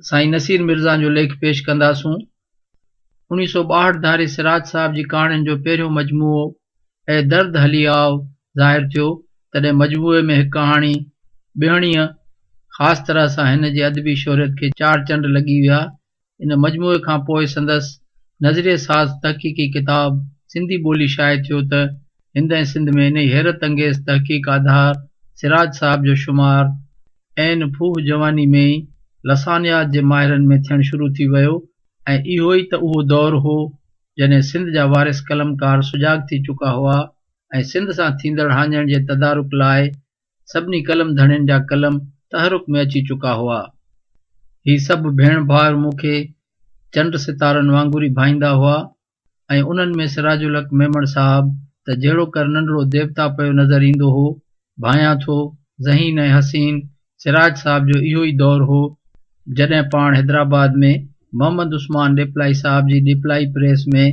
سائين نصير مرزا جو ليک پيش ڪنداسون. 1962 ڌاري سراج صاحب جي ڪهاڻين جو پهريون مجموعو اي درد هلي آء ظاهر ٿيو، تڏهن مجموعي ۾ هڪ ڪهاڻي ٻهڻيء خاص طرح سان هن جي ادبي شهرت کي چار چنڊ لڳي ويا. ان مجموعي کان پوء سندس نظريه ساز تحقيقي ڪتاب سنڌي ٻولي شايع ٿيو ته هند ۽ سنڌ ۾ انهي حيرت انگيز تحقيق آڌار سراج صاحب جو شمار عين ڦوهه جواني ۾ ئي لسانيات جي ماهرن ۾ ٿيڻ شروع ٿي ويو ۽ اهو ئي ته اهو دور هو جڏهن سنڌ جا وارث قلمڪار سجاڳ ٿي چڪا هئا ۽ سنڌ سان ٿيندڙ هاڃڻ جي تدارڪ لاء سڀني قلم ڌڻين جا قلم تحرڪ ۾ اچي چڪا هئا. هي سڀ ڀيڻ ڀائر مون کي چنڊ ستارن وانگر ئي ڀائيندا هئا ۽ انهن ۾ سراج الحق ميمڻ صاحب ته جهڙوڪر ننڍڙو ديوتا پيو نظر ايندو هو. ڀانيان ٿو، ذهين ۽ حسين سراج صاحب جو اهو ئي دور هو، جڏهن پاڻ حيدرآباد ۾ محمد عثمان ڏيپلائي صاحب جي ڏيپلائي پريس ۾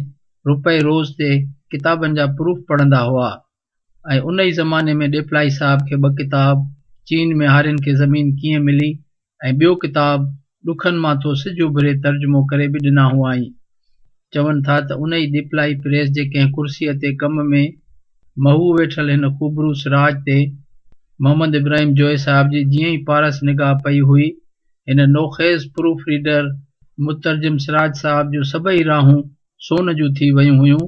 روپئي روز تي ڪتابن جا پروف پڙهندا هئا. ۽ ان ئي زماني ۾ ڏيپلائي صاحب کي ٻه ڪتاب چين ۾ هارين کي زمين ڪيئن ملي ۽ ٻيو ڪتاب ڏکن مان ٿو سج اڀري ترجمو ڪري به ڏنا هئائين. چون ٿا ته ان ئي ڏيپلائي پريس جي ڪنهن ڪرسيء تي ڪم ۾ محو ويٺل هن خوبرو سراج تي محمد ابراهيم جويي صاحب جي جيئن ئي پارس نگاهه پئي هئي، هن نوخيز پروف ريڊر مترجم سراج صاحب جون سڀئي راهون سون جون ٿي ويون هيون،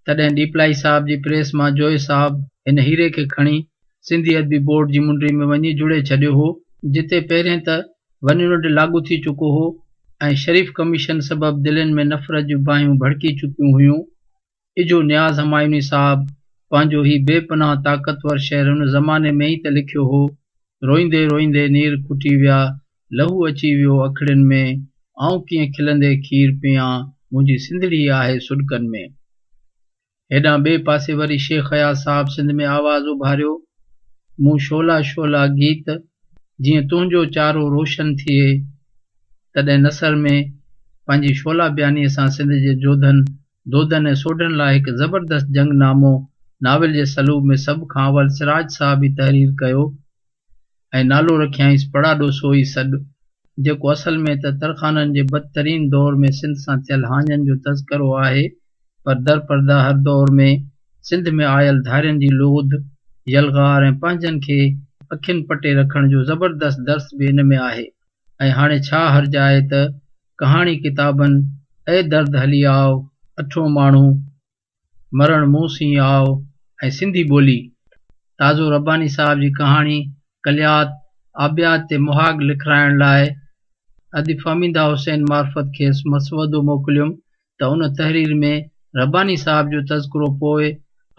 تڏهن ڏيپلائي صاحب جي پريس مان جويي صاحب هن هيري کي کڻي سنڌي ادبي بورڊ جي منڊي ۾ وڃي جڙي ڇڏيو هو، جتي پهرين ته ون يونٽ لاڳو ٿي چڪو هو ۽ شريف ڪميشن سبب دلين ۾ نفرت جون باهيون ڀڙڪي چڪيون هيون. اجهو نياز همايوني صاحب پنهنجو هي بي پناهه طاقتور شعر ان زماني ۾ ئي ته لکيو هو، روئيندي روئيندي نير کٽي ويا، لهو اچي ويو اکڙين ۾، آئون ڪيئن کلندي کير پيان، منهنجي سنڌڙي آهي سڏڪن ۾. هيڏانهن ٻئي پاسي وري شيخ اياز صاحب سنڌ ۾ آواز اڀاريو، مون شعلا شعلا گيت، جيئن تنهنجو چارو روشن ٿئي. تڏهن نثر ۾ پنهنجي شعلا بيانيء سان سنڌ جي جوڌن، دودن ۽ سوڍن لاء هڪ زبردست جنگ نامو ناول جي سلوب ۾ سڀ کان اول سراج صاحب ئي تحرير ڪيو ۽ نالو رکيائينس پڙاڏو سوئي سڏ، جيڪو اصل ۾ ته ترخانن جي بدترين دور ۾ سنڌ سان ٿيل هاڃن جو تذڪرو آهي پر درپرده هر دور ۾ سنڌ ۾ آيل ڌارين جي لوڌ، يلغار ۽ پنهنجن کي اکين پٽي رکڻ جو زبردست درس به ان ۾ آهي. ۽ هاڻي ڇا حرج آهي ته ڪهاڻي ڪتابن اي درد هلي آء، اٺون ماڻهو، مرڻ مون سين آء ۽ سنڌي ٻولي، تازو رباني صاحب جي ڪهاڻي ڪليات آبيات تي مهاڳ لکرائڻ لاء ادي فهميده حسين معرفت کيس مسودو موڪليم ته ان تحرير ۾ رباني صاحب جو تذڪرو پوء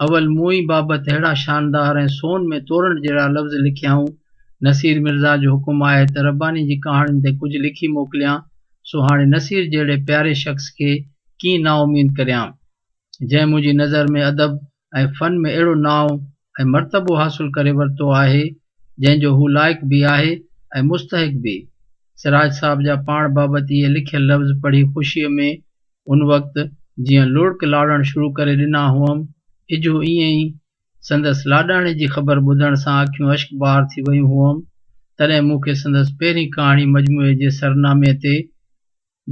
اول مون ئي بابت اهڙا شاندار ۽ سون ۾ تورڻ جهڙا لفظ لکيائون. نصير مرزا جو حڪم آهي ته رباني جي ڪهاڻين تي ڪجهه لکي موڪليان، سو هاڻي نصير جهڙي پياري شخص کي ڪيئن نااميد ڪريان، جنهن منهنجي نظر ۾ ادب ۽ فن ۾ اهڙو نانء ۽ مرتبو حاصل ڪري ورتو آهي، جنهن جو هو لائق به آهي ۽ مستحق به. سراج صاحب جا پاڻ بابت اهي لکيل لفظ پڙهي خوشيء ۾ ان وقت جيئن لڙڪ لاڙڻ شروع ڪري ڏنا هئم، اجهو ائين ئي سندس لاڏاڻي جي خبر ٻڌڻ سان اکيون اشڪبار ٿي ويون هئم، تڏهن مون کي سندس پهرين ڪهاڻي مجموعي جي سرنامي تي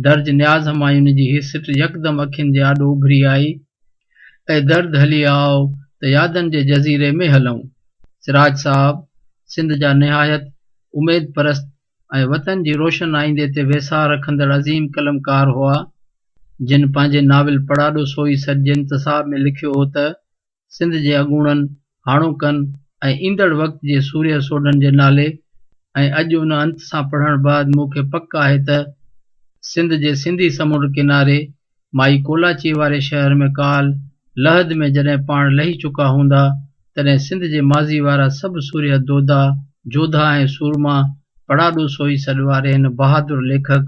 درج نياز همايوني جي هيء سٽ يڪدم اکين جي آڏو اڀري آئي. اي درد هلي آء ته يادن جي جزيري ۾ هلون. سراج صاحب سنڌ جا نهايت اميد پرست ۽ وطن جي روشن آئيندي تي ويساهه رکندڙ عظيم قلمڪار هئا، جن پنهنجي ناول پڙاڏو سوئي سڏ جي انتساب ۾ لکيو هو ته، سنڌ جي اڳوڻن، هاڻوڪن ۽ ايندڙ وقت جي سورهيه سوڍن جي نالي ۽ اڄ ان انت سان پڙهڻ بعد مون کي پڪ آهي ته سنڌ جي سنڌي سمنڊ ڪناري مائي ڪولاچيء واري شهر ۾ ڪالهه لحد ۾ جڏهن پاڻ لهي چڪا هوندا تڏهن سنڌ جي ماضي وارا سڀ سورهيه دودا، جوڌا ۽ سورما پڙاڏو سوئي سڏ واري هن بهادر ليکڪ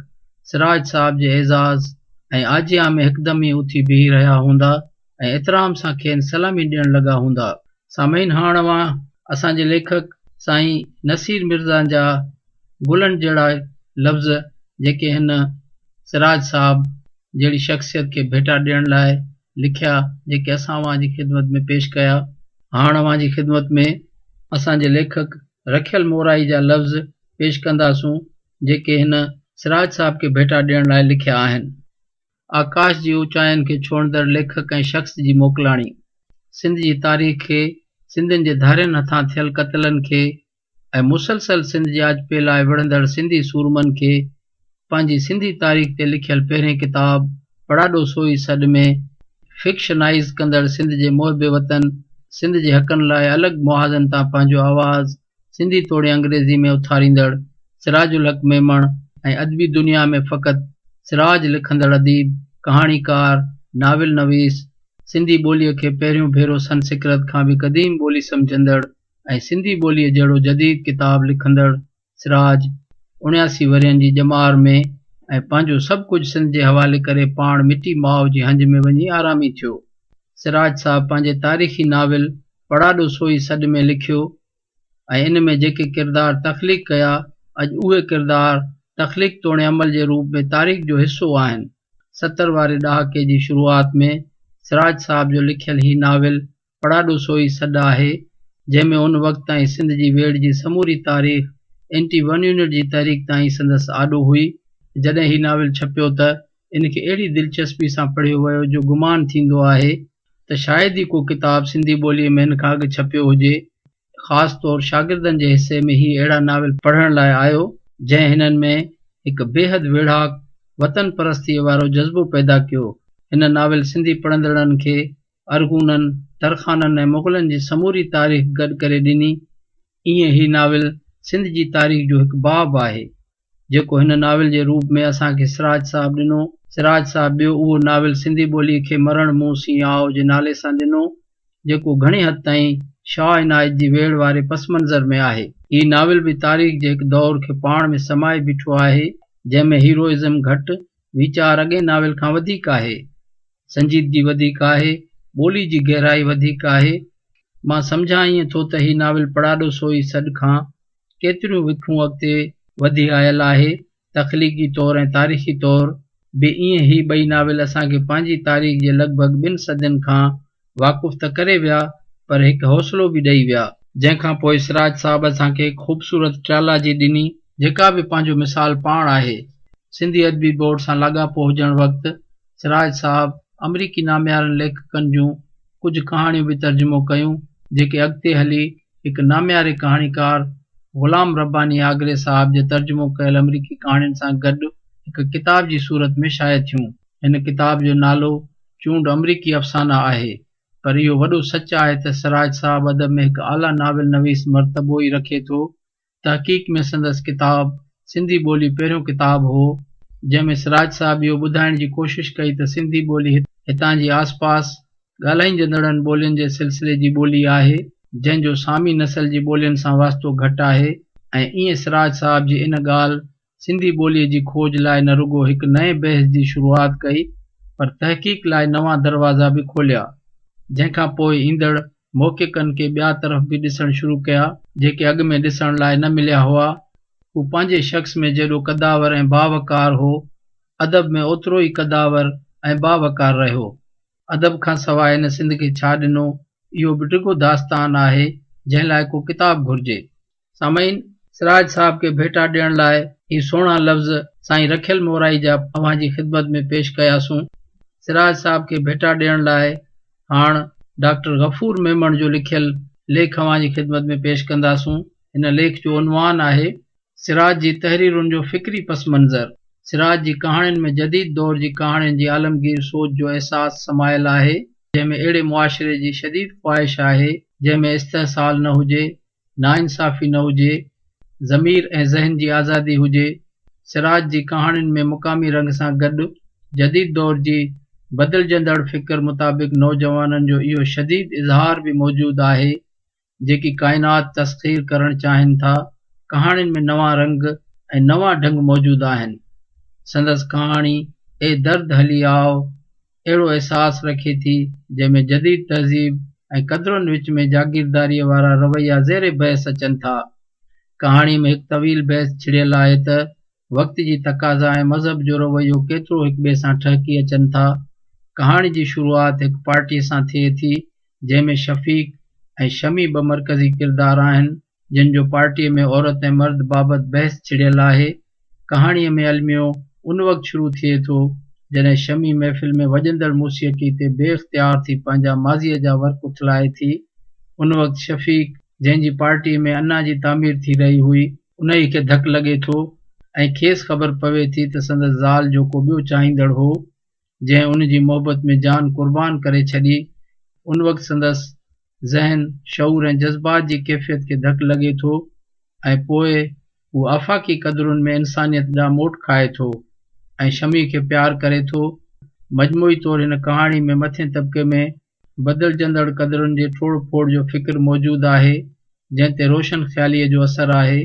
سراج صاحب جي اعزاز ۽ آجيان ۾ هڪدم ئي اٿي بيهي رهيا هوندا ۽ احترام سان کين سلامي ڏيڻ لڳا هوندا. سامعين هاڻ اوهان اسان جي ليکڪ سائين نصير مرزا جا گلن جهڙا لفظ جيڪي هن سراج صاحب جهڙي شخصيت کي ڀيٽا ڏيڻ لاء لکيا جيڪي اسان اوهان جي خدمت ۾ پيش ڪيا. هاڻ اوهان جي خدمت ۾ اسان جي ليکڪ رکيل مورائي جا لفظ پيش ڪنداسون جيڪي هن سراج صاحب کي ڀيٽا ڏيڻ لاء لکيا آهن. آڪاش جي اوچاين کي ڇهندڙ ليکڪ ۽ شخص جي موڪلاڻي، سنڌ جي تاريخ کي، سنڌين جي ڌارين هٿان ٿيل قتلن کي ۽ مسلسل سنڌ جي آجپي لاء وڙهندڙ سنڌي سورمن کي پنهنجي سنڌي تاريخ تي لکيل پهرين ڪتاب پڙاڏو سوئي سڏ ۾ فڪشنائيز ڪندڙ سنڌ جي محب وطن سنڌ جي حقن لاء الڳ محاذن تان پنهنجو آواز سنڌي توڙي انگريزي ۾ اٿاريندڙ سراج الحق ميمڻ ۽ ادبي دنيا ۾ فقط سراج لکندڙ اديب، ڪهاڻيڪار، ناول نويس، سنڌي ٻوليء کي پهريون ڀيرو سنسڪرت کان به قديم ٻولي سمجهندڙ ۽ سنڌي ٻوليء جهڙو جديد ڪتاب لکندڙ سراج 79 ورهين جي ڄمار ۾ ۽ پنهنجو سڀ ڪجهه سنڌ جي حوالي ڪري پاڻ مٽي ماء جي هنج ۾ وڃي آرامي ٿيو. سراج صاحب پنهنجي تاريخي ناول پڙاڏو سوئي سڏ ۾ لکيو ۽ ان ۾ جيڪي ڪردار تخليق ڪيا، اڄ اهي ڪردار تخليق توڻي عمل جي روپ ۾ تاريخ جو حصو آهن. 70 واري ڏهاڪي جي شروعات ۾ سراج صاحب جو لکيل هي ناول پڙاڏو سوئي سڏ آهي، جنهن ۾ ان وقت تائين سنڌ جي ويڙهه جي سموري تاريخ اينٽي ون يونٽ جي تحريڪ تائين سندس آڏو هئي. جڏهن هي ناول ڇپيو ته ان کي اهڙي دلچسپي سان پڙهيو ويو جو گمان ٿيندو آهي ته شايد ئي ڪو ڪتاب سنڌي ٻوليء ۾ هن کان اڳ ڇپيو هجي. خاص طور شاگردن جي حصي ۾ هي اهڙا ناول پڙهڻ لاء آيو، جنهن هنن ۾ هڪ بيحد ويڙهاڪ وطن پرستيء وارو جذبو پيدا ڪيو. هن ناول سنڌي پڙهندڙن کي ارغونن، ترخانن ۽ مغلن جي سموري تاريخ گڏ ڪري ڏني. ايئن هي ناول سنڌ جي تاريخ جو هڪ باب آهي. جيڪو هن ناول جي روپ ۾ اسان کي سراج صاحب ڏنو. سراج صاحب ٻيو اهو ناول سنڌي ٻوليء کي مرڻ مون سين آء جي نالي سان ڏنو، جيڪو گهڻي حد تائين شاهه عنايت جي ويڙهه واري پس منظر ۾ آهي. هي ناول به تاريخ جي هڪ دور کي پاڻ ۾ سمائي بيٺو آهي، جنهن ۾ هيروئزم گهٽ، ويچار اڳئين ناول کان وڌيڪ آهي. سنجيدگي وڌيڪ آهي، ٻولي جي گهرائي وڌيڪ آهي. مان سمجهان ائين ٿو ته هي ناول پڙاڏو سوئي سڏ کان ڪيتريون وکون اڳتي وڌي آيل آهي، تخليقي طور ۽ تاريخي طور به ائين هي ٻئي ناول اسان کي پنهنجي تاريخ جي لڳ ڀڳ ٻن صدين کان واقف ته ڪري ويا پر هڪ حوصلو به ڏئي ويا. جنهن کان پوء سراج صاحب اسان کي هڪ خوبصورت ٽرالاجي ڏني، جيڪا به پنهنجو مثال پاڻ آهي. سنڌي ادبي بورڊ سان لاڳاپو هجڻ وقت سراج صاحب آمريڪي ناميارن ليکڪن جون ڪجهه ڪهاڻيون به ترجمو ڪيون، جيڪي اڳتي هلي هڪ نامياري ڪهاڻيڪار غلام رباني آگري صاحب جي ترجمو ڪيل آمريڪي ڪهاڻين سان گڏ هڪ ڪتاب جي صورت ۾ شايع ٿيون. هن ڪتاب جو نالو چونڊ آمريڪي افسانا آهي، پر اهو وڏو سچ آهي ته سراج صاحب ادب ۾ هڪ اعليٰ ناول نويس مرتبو ئي رکي ٿو. تحقيق ۾ سندس ڪتاب سنڌي ٻولي پهريون ڪتاب هو، جنهن ۾ سراج صاحب اهو ٻڌائڻ جي ڪوشش ڪئي ته سنڌي ٻولي هتان جي آس پاس ڳالهائجندڙن ٻولين جي سلسلي جي ٻولي آهي، جنهن جو سامي نسل جي ٻولين سان واسطو گهٽ آهي ۽ ائين سراج صاحب جي ان ڳالهه سنڌي ٻوليء جي کوج لاء نه رڳو هڪ نئين بحث جي شروعات ڪئي پر تحقيق لاء نوان دروازا به کوليا، جنهن کان پوء ايندڙ محققن ڪي ٻيا طرف به ڏسڻ شروع ڪيا، جيڪي اڳ ۾ ڏسڻ لاء نه مليا هئا. هو پنهنجي شخص ۾ جيڏو قدآور ۽ باوقار هو، ادب ۾ اوترو ئي قدآور ۽ باوقار رهيو. ادب کان سواء هن سنڌ کي ڇا ڏنو، اهو به ڊگهو داستان آهي، جنهن لاء ڪو ڪتاب گهرجي. سامعين! سراج صاحب کي ڀيٽا ڏيڻ لاء هي سهڻا لفظ سائين رکيل مورائي جا اوهان جي خدمت ۾ پيش ڪياسون. سراج صاحب کي ڀيٽا ڏيڻ لاء هاڻ ڊاڪٽر غفور ميمڻ جو لکيل ليک اوهان جي خدمت ۾ پيش ڪنداسون. هن ليک جو عنوان آهي. سراج جي تحريرن جو فڪري پس منظر، سراج جي ڪهاڻين ۾ جديد دور جي ڪهاڻين جي عالمگير سوچ جو احساس سمايل آهي، جنهن ۾ اهڙي معاشري جي شديد خواهش آهي، جنهن ۾ استحصال نه هجي، ناانصافي نه هجي، ضمير ۽ ذهن جي آزادي هجي. سراج جي ڪهاڻين ۾ مقامي رنگ سان گڏ جديد دور جي بدلجندڙ فڪر مطابق نوجوانن جو اهو شديد اظهار به موجود آهي، جيڪي ڪائنات تسخير ڪرڻ چاهين ٿا، ڪهاڻين ۾ نوان رنگ ۽ نوان ڍنگ موجود آهن. سندس ڪهاڻي اي درد هلي آء اهڙو احساس رکي ٿي، جنهن ۾ جديد تهذيب ۽ قدرن وچ ۾ جاگيرداريء وارا رويا زير بحث اچن ٿا. ڪهاڻيء ۾ هڪ طويل بحث ڇڙيل آهي ته وقت جي تقاضا ۽ مذهب جو رويو ڪيترو هڪٻئي سان ٺهڪي اچن ٿا. ڪهاڻي جي شروعات هڪ پارٽيء سان ٿئي ٿي، جنهن ۾ شفيق ۽ شمي ٻه مرڪزي ڪردار آهن، جن جو پارٽيء ۾ عورت ۽ مرد بابت بحث ڇڙيل آهي. ڪهاڻيء ۾ الميو ان وقت شروع ٿئي ٿو، جڏهن شمي محفل ۾ وڄندڙ موسيقي تي بي اختيار ٿي پنهنجا ماضيء جا ورق اٿلائي ٿي. ان وقت شفيق، جنهن جي پارٽيء ۾ انا جي تعمير ٿي رهي هئي، انهيء کي ڌڪ لڳي ٿو ۽ کيس خبر پوي ٿي ته سندس زال جو ڪو ٻيو چاهيندڙ هو، جنهن ان جي محبت ۾ جان قربان ڪري ڇڏي. ان وقت سندس ذهن، شعور ۽ جذبات جي ڪيفيت کي ڌڪ لڳي ٿو ۽ پوء هو آفاقي قدرن ۾ انسانيت ڏانهن موٽ کائي ٿو ۽ شميء کي پيار ڪري ٿو. مجموعي طور هن ڪهاڻي ۾ مٿين طبقي ۾ بدلجندڙ قدرن جي ٽوڙ ڦوڙ جو فڪر موجود آهي، جنهن تي روشن خياليء جو اثر آهي.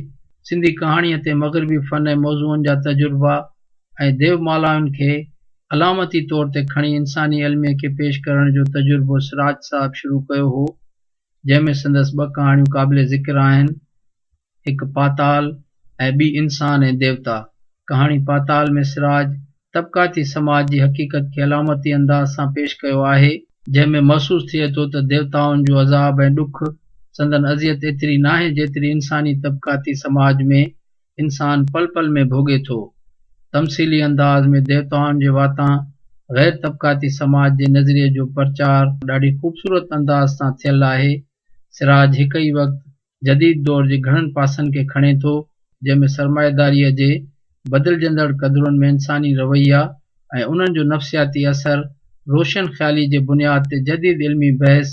سنڌي ڪهاڻيء تي مغربي فن ۽ موضوعن جا تجربا ۽ ديومالائن کي علامتي طور تي کڻي انساني الميي کي پيش ڪرڻ جو تجربو سراج صاحب شروع ڪيو هو، جنهن ۾ سندس ٻه ڪهاڻيون قابل ذڪر آهن، هڪ پاتال ۽ ٻي انسان ۽ ديوتا. ڪهاڻي پاتال ۾ سراج طبقاتي سماج جي حقيقت کي علامتي انداز سان پيش ڪيو آهي، جنهن ۾ محسوس ٿئي ٿو ته ديوتائن جو عذاب ۽ ڏک سندن اذيت ايتري ناهي جيتري انساني طبقاتي سماج ۾ انسان پل پل ۾ ڀوڳي ٿو. تمثيلي انداز ۾ ديوتائن جي واتان غير طبقاتي سماج جي نظريي جو پرچار ڏاڍي خوبصورت انداز سان ٿيل آهي. سراج هڪ ئي وقت جديد دور جي گهڻن پاسن کي کڻي ٿو، جنهن ۾ سرمائيداريء جي بدلجندڙ قدرن ۾ انساني رويا ۽ انهن جو نفسياتي اثر، روشن خيالي جي بنياد تي جديد علمي بحث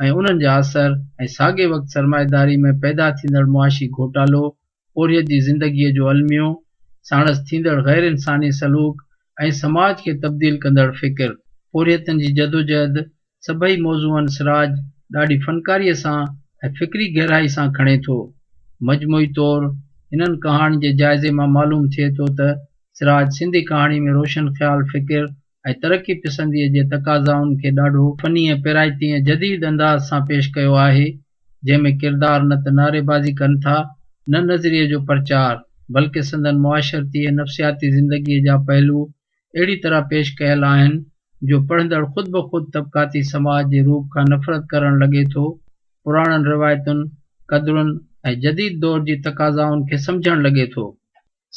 ۽ انهن جا اثر ۽ ساڳئي وقت سرمائيداري ۾ پيدا ٿيندڙ معاشي گهوٽالو، پورهيت جي زندگيء جو الميو، ساڻس ٿيندڙ غير انساني سلوڪ ۽ سماج کي تبديل ڪندڙ فڪر، پورهيتن جي جدوجهد سڀئي موضوعن سراج ڏاڍي فنڪاريء سان ۽ فڪري گهرائي سان کڻي ٿو. مجموعي طور هنن ڪهاڻين جي جائزي مان معلوم ٿئي ٿو ته سراج سنڌي ڪهاڻي ۾ روشن خيال فڪر ۽ ترقي پسنديء جي تقاضائن کي ڏاڍو فني ۽ پيرائتي ۽ جديد انداز سان پيش ڪيو آهي، جنهن ۾ ڪردار نه ته نعريبازي ڪن ٿا، نه نظريي جو پرچار، بلڪه سندن معاشرتي ۽ نفسياتي زندگيء جا پهلو اهڙي طرح پيش ڪيل آهن جو پڙهندڙ خود بخود طبقاتي سماج جي روپ کان نفرت ڪرڻ لڳي ٿو، پراڻن روايتن، قدرن ۽ جديد دور جي تقاضائن کي سمجهڻ لڳي ٿو.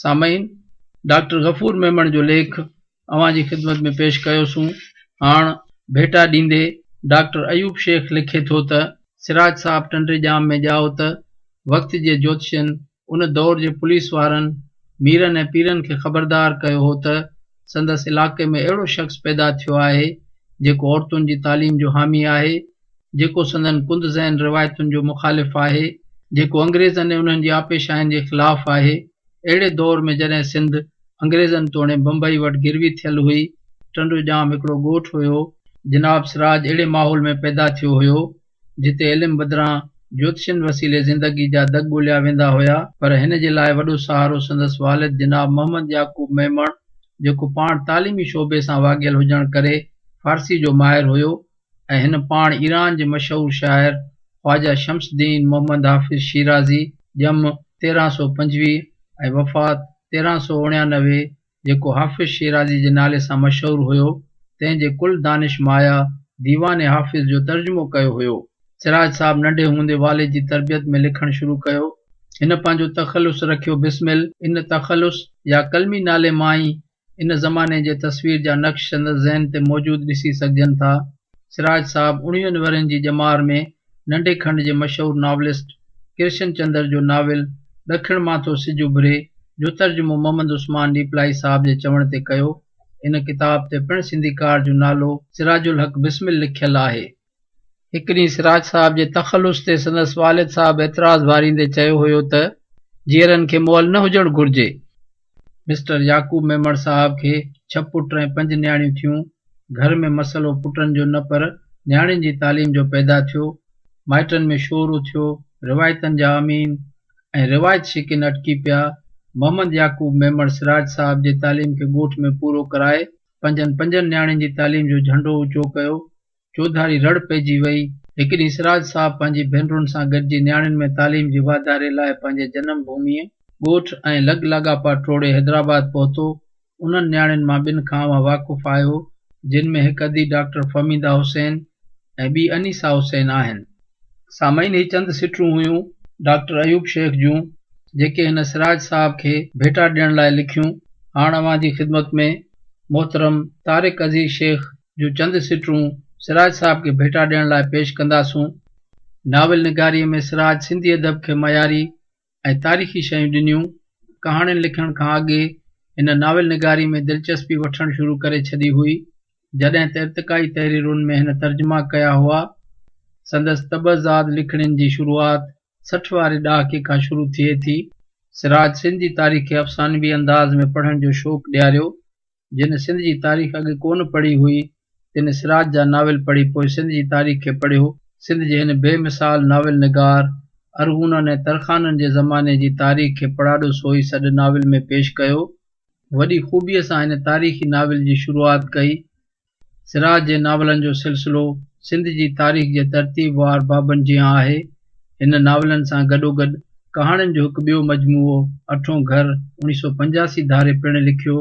سامعين! ڊاڪٽر غفور ميمڻ جو ليک اوهان جي خدمت ۾ پيش ڪيوسون. هاڻ ڀيٽا ڏيندي ڊاڪٽر ايوب شيخ لکي ٿو ته، سراج صاحب ٽنڊي ڄام ۾ ڄائو ته وقت جي جوتشين ان دور جي پوليس وارن، ميرن ۽ پيرن کي خبردار ڪيو هو ته سندس علائقي ۾ اهڙو شخص پيدا ٿيو آهي، جيڪو عورتن جي تعليم جو حامي آهي، جيڪو سندن ڪند ذهن روايتن جو مخالف آهي، جيڪو انگريزن ۽ انهن جي آپيشاهين جي خلاف آهي. اهڙي دور ۾ جڏهن سنڌ انگريزن توڻي بمبئي وٽ گروي ٿيل هئي، ٽنڊو ڄام هڪڙو ڳوٺ هيو. جناب سراج اهڙي ماحول ۾ پيدا ٿيو هيو، جتي علم بدران جوتشين وسيلي زندگي جا دڳ ڳوليا ويندا هيا، پر هن جي لاء وڏو سهارو سندس والد جناب محمد يعقوب ميمڻ، جيڪو پاڻ تعليمي شعبي سان واڳيل هجڻ ڪري فارسي جو ماهر هيو ۽ هن پاڻ ايران جي مشهور شاعر خواجه شمس الدين محمد حافظ شيرازي، ڄم 1325 ۽ وفات 1389، جيڪو حافظ شيرازي جي نالي سان مشهور هيو، تنهن جي ڪل دانش مايه ديوان حافظ جو ترجمو ڪيو هيو. سراج صاحب ننڍي هوندي والد جي تربيت ۾ لکڻ شروع ڪيو. هن پنهنجو تخلص رکيو بسمل. ان تخلص يا قلمي نالي مان ئي ان زماني جي تصوير جا نقش سندس ذهن تي موجود ڏسي سگهجن ٿا. سراج صاحب اڻويهن ورهين جي ڄمار ۾ ننڍي کنڊ جي مشهور ناولسٽ ڪرشن چندر جو ناول ڏکڻ مان ٿو سج اڀري جو ترجمو محمد عثمان ڏيپلائي صاحب جي چوڻ تي ڪيو. ان ڪتاب تي پڻ سنڌيڪار جو نالو سراج الحق بسمل لکيل آهي. هڪ ڏينهن سراج صاحب جي تخلص تي سندس والد صاحب اعتراض واريندي چيو هيو ته جيئرن کي مئل نه هجڻ گهرجي. مسٽر يعقوب ميمڻ صاحب کي ڇهه پٽ ۽ پنج نياڻيون ٿيون. گهر ۾ مسئلو پٽن جو نه پر نياڻين جي تعليم جو پيدا ٿيو. مائٽن ۾ شور اٿيو، روايتن جا امين ۽ روايت شڪن اٽڪي پيا. محمد يعقوب ميمڻ سراج صاحب جي تعليم کي ڳوٺ ۾ پورو ڪرائي پنهنجن پنجن نياڻين جي تعليم جو جهنڊو اوچو ڪيو. چوڌاري رڙ پئجي وئي. هڪ ڏينهن سراج صاحب پنهنجي ڀينرن سان گڏجي نياڻين ۾ تعليم جي واڌاري لاء پنهنجي جنم ڀوميء، ڳوٺ ۽ لڳ لاڳاپا ٽوڙي حيدرآباد پهتو. انهن نياڻين مان ٻن کان اوهان واقف آهيو، جن ۾ هڪ ادي ڊاڪٽر فهميده حسين ۽ ٻي انيسه حسين آهن. سامعين هي چند سٽون هيون ڊاڪٽر ايوب شيخ جون، جيڪي هن سراج صاحب کي ڀيٽا ڏيڻ لاء لکيون. هاڻ اوهان جي خدمت ۾ محترم طارق عزيز شيخ جون چند سٽون سراج صاحب کي ڀيٽا ڏيڻ لاء پيش ڪنداسون. ناول نگاريء ۾ سراج سنڌي ادب کي معياري ۽ تاريخي شيون ڏنيون. ڪهاڻين لکڻ کان اڳي هن ناول نگاري ۾ دلچسپي وٺڻ شروع ڪري ڇڏي هئي، جڏهن ته ارتقائي تحريرن ۾ هن ترجما ڪيا هئا. سندس طبعزاد لکڻين جي شروعات 60 واري ڏهاڪي کان شروع ٿئي ٿي. سراج سنڌ جي تاريخ کي افسانوي انداز ۾ پڙهڻ جو شوق ڏياريو. جن سنڌ جي تاريخ اڳي ڪونه پڙهي هئي، تن سراج جا ناول پڙهي پوء سنڌ جي تاريخ کي پڙهيو. سنڌ جي هن بي مثال ناول نگار ارغونن ۽ ترخانن جي زماني جي تاريخ کي پڙاڏو سوئي سڏ ناول ۾ پيش ڪيو. وڏي خوبيء سان هن تاريخي ناول جي شروعات ڪئي. سراج جي ناولن جو سلسلو سنڌ جي تاريخ جي ترتيب وار بابن جيان آهي. هن ناولن سان گڏوگڏ ڪهاڻين جو هڪ ٻيو مجموعو اٺون گهر 1985 ڌاري پڻ لکيو،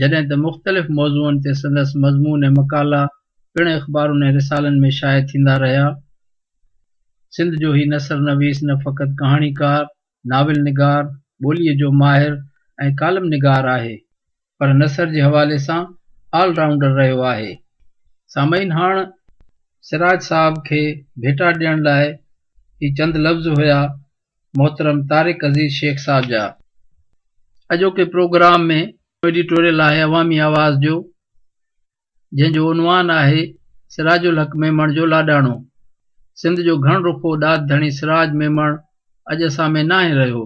جڏهن ته مختلف موضوعن تي سندس مضمون ۽ مقالا پڻ اخبارن ۽ رسالن ۾ شايع ٿيندا رهيا. سنڌ جو هي نثر نويس نه فقط ڪهاڻيڪار، ناول نگار، ٻوليء جو ماهر ۽ ڪالم نگار آهي، پر نثر جي حوالي سان آل رائونڊر رهيو آهي. سامعين هاڻ سراج صاحب کي ڀيٽا ڏيڻ لاء هي چند لفظ هيا محترم طارق عزيز شيخ صاحب جا. اڄوڪي پروگرام ۾ ايڊيٽوريل آهي عوامي آواز جو، جنهن جو عنوان آهي سراج الحق ميمڻ جو لاڏاڻو. سنڌ جو گهڻ رخو ڏات ڌڻي سراج ميمڻ اڄ اسان ۾ ناهي رهيو.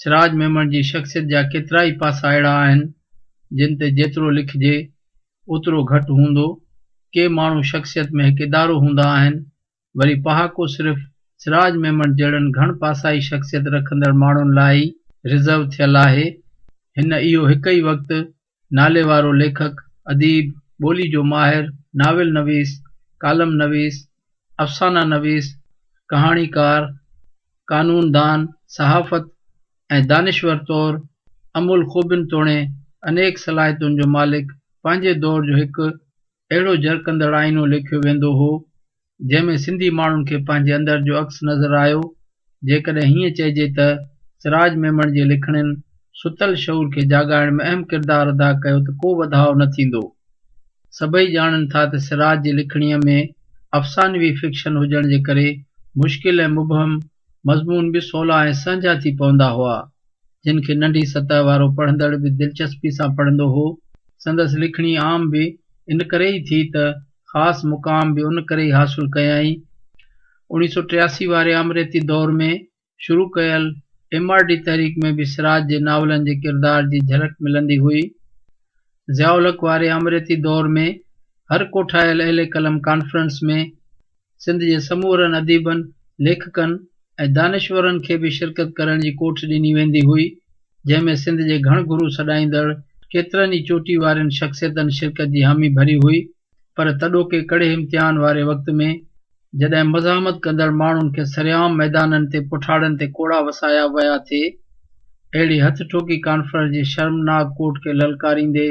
سراج ميمڻ جي شخصيت جا ڪيترائي پاسا اهڙا آهن، جن تي جيترو لکجي، اوترو گهٽ هوندو. ڪي ماڻهو شخصيت ۾ هڪ ادارو هوندا آهن، وري پهاڪو صرف سراج ميمڻ جهڙن گهڻ پاسائي شخصيت رکندڙ ماڻهن لاء ئي رزرو ٿيل آهي. هن اهو هڪ ئي وقت ناليوارو ليکڪ، اديب، ٻولي جو ماهر، ناول نويس، ڪالم نويس، افسانه نويس، ڪهاڻيڪار، قانون دان، صحافت ۽ دانشور طور املهه خوبين توڻي انيڪ صلاحيتن جو مالڪ پنهنجي دور جو هڪ اهڙو جرڪندڙ آئينو ليکيو ويندو هو، جنهن ۾ سنڌي ماڻهن کي پنهنجي اندر جو عڪس نظر آيو. جيڪڏهن هيئن چئجي ته سراج ميمڻ جي لکڻين ستل شعور کي جاڳائڻ ۾ اهم ڪردار ادا ڪيو ته ڪو وڌاء نه ٿيندو. سڀئي ڄاڻن ٿا ته سراج جي لکڻيء ۾ افسانوي فڪشن هجڻ جي ڪري مشڪل ۽ مبهم مضمون به سولا ۽ سهنجا ٿي پوندا هئا، جن کي ننڍي سطح وارو پڙهندڙ به دلچسپي سان پڙهندو هو. سندس لکڻي عام به ان ڪري ئي ٿي ته خاص مقام به ان ڪري ئي حاصل ڪيائين. 1983 واري آمريتي دور ۾ شروع ڪيل ايم آر ڊي تحريڪ ۾ به سراج جي ناولن جي ڪردار جي جهلڪ ملندي هئي. ضياء الحق واري آمريتي دور ۾ هر ڪوٺايل اهل قلم ڪانفرنس ۾ سنڌ جي سمورن اديبن، ليکڪن ۽ دانشورن کي به شرڪت ڪرڻ جي ڪوٺ ڏني ويندي هئي، جنهن ۾ سنڌ جي گهڻ گهرو سڏائيندڙ ڪيترن ئي چوٽي وارين شخصيتن شرڪت جي حامي ڀري هئي، پر تڏوڪي ڪڙي امتحان واري وقت ۾ جڏهن مزاحمت ڪندڙ ماڻهن کي سرعام ميدانن تي پٺاڙن تي ڪوڙا وسايا ويا ٿي، اهڙي هٿ ٺوڪي ڪانفرنس جي شرمناڪ ڪوٺ کي للڪاريندي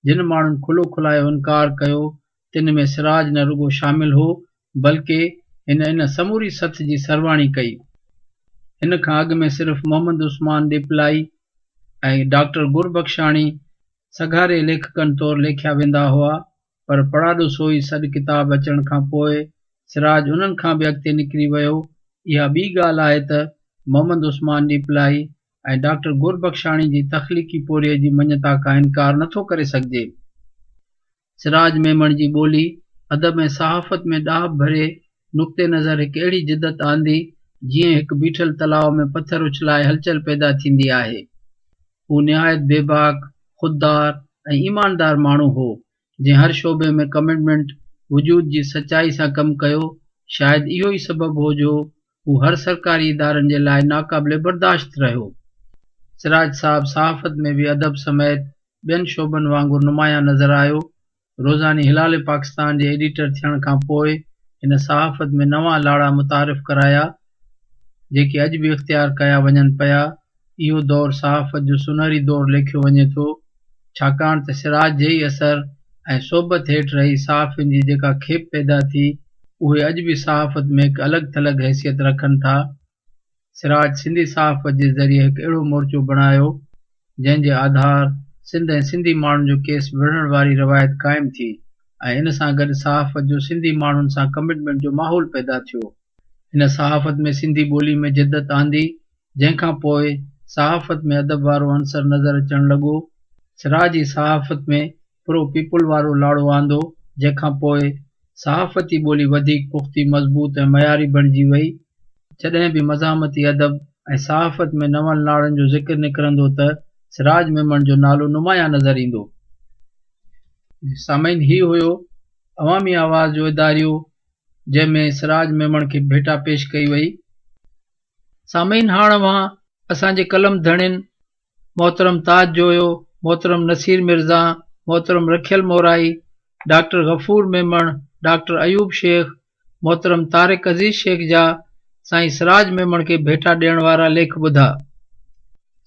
جن ماڻهن کليو کلايو انڪار ڪيو، تن ۾ سراج نه رڳو شامل هو، بلڪه هن ان سموري سٿ جي سرواڻي ڪئي. هن کان اڳ ۾ صرف محمد عثمان ڏيپلائي ۽ ڊاڪٽر گربخشاڻي سگهاري ليکڪن طور ليکيا ويندا هئا، پر پڙاڏو سوئي سڏ ڪتاب اچڻ کان پوء سراج انهن کان به اڳتي نڪري ويو. اها ٻي ڳالهه آهي ته محمد عثمان ڏيپلائي ۽ ڊاڪٽر گربخشاڻي جي تخليقي پورهيي جي مڃتا کان انڪار نٿو ڪري سگهجي. سراج ميمڻ جي ٻولي، ادب ۽ صحافت ۾ ڏاهپ ڀري نقطي نظر هڪ اهڙي جدت آندي، جيئن هڪ بيٺل تلاء ۾ پٿر اڇلائي هلچل پيدا ٿيندي آهي. هو نهايت بيباڪ، خوددار ۽ ايماندار ماڻهو هو، جنهن هر شعبي ۾ ڪمٽمينٽ، وجود جي سچائي سان ڪم ڪيو، شايد اهو ئي سبب هو جو هو هر سرڪاري ادارن جي لاء ناقابل برداشت رهيو. سراج صاحب صحافت ۾ به ادب سميت ٻين شعبن وانگر نمايان نظر آيو. روزاني هلال پاڪستان جي ايڊيٽر ٿيڻ کان پوء هن صحافت ۾ نوان لاڙا متعارف ڪرايا، جيڪي اڄ به اختيار ڪيا وڃن پيا. اهو دور صحافت جو سونهري دور ليکيو وڃي ٿو، ڇاڪاڻ ته سراج جي ئي اثر ۽ صحبت هيٺ رهي صحافين جي جيڪا کيپ پيدا ٿي، اهي اڄ به صحافت ۾ هڪ الڳ ٿلڳ حيثيت رکن ٿا. سراج سنڌي صحافت جي ذريعي هڪ اهڙو مورچو بڻايو، جنهن جي آڌار سنڌ ۽ سنڌي ماڻهن جو ڪيس وڙهڻ واري روايت قائم ٿي ۽ ان سان گڏ صحافت جو سنڌي ماڻهن سان ڪمٽمينٽ جو ماحول پيدا ٿيو. هن صحافت ۾ سنڌي ٻولي ۾ جدت آندي، جنهن کان پوء صحافت ۾ ادب وارو عنصر نظر اچڻ لڳو. سراج ئي صحافت ۾ پرو پيپل وارو لاڙو آندو، جنهن کان پوء صحافتي ٻولي وڌيڪ پختي، مضبوط ۽ معياري بڻجي وئي. جڏهن به مزاحمتي ادب ۽ صحافت ۾ نون لاڙن جو ذڪر نڪرندو ته سراج ميمڻ جو نالو نمايان نظر ايندو. سامعين هي هيو عوامي آواز جو اداريو جنهن ۾ سراج ميمڻ کي ڀيٽا پيش ڪئي وئي. سامعين هاڻ اوهان اسان جي قلم ڌڻين محترم تاج جويو، محترم نصير مرزا، محترم رکيل مورائي، ڊاڪٽر غفور ميمڻ، ڊاڪٽر ايوب شيخ، محترم طارق عزيز شيخ جا سائين سراج ميمڻ کي ڀيٽا ڏيڻ وارا ليک ٻڌا.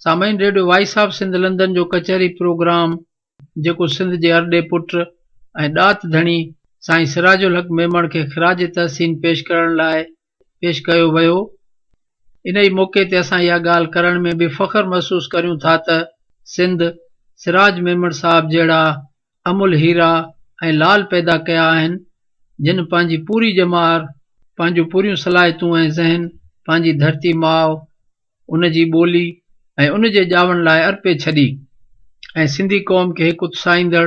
سامعين radio voice of Sindh London جو ڪچهري پروگرام جيڪو سنڌ جي ارڏي پٽ ۽ ڏات ڌڻي سائين سراج الحق ميمڻ کي خراج تحسين پيش ڪرڻ لاء پيش ڪيو ويو. انهي موقعي تي اسان اها ڳالهه ڪرڻ ۾ به فخر محسوس ڪريون ٿا ته سنڌ سراج ميمڻ صاحب جهڙا املهه هيرا ۽ لال پيدا ڪيا آهن، جن پنهنجي پوري ڄمار، پنهنجون پوريون صلاحيتون ۽ ذهن پنهنجي ڌرتي ماء، ان جي ٻولي ۽ ان جي ڄاون لاء ارپي ڇڏي ۽ سنڌي قوم کي هڪ اتساهيندڙ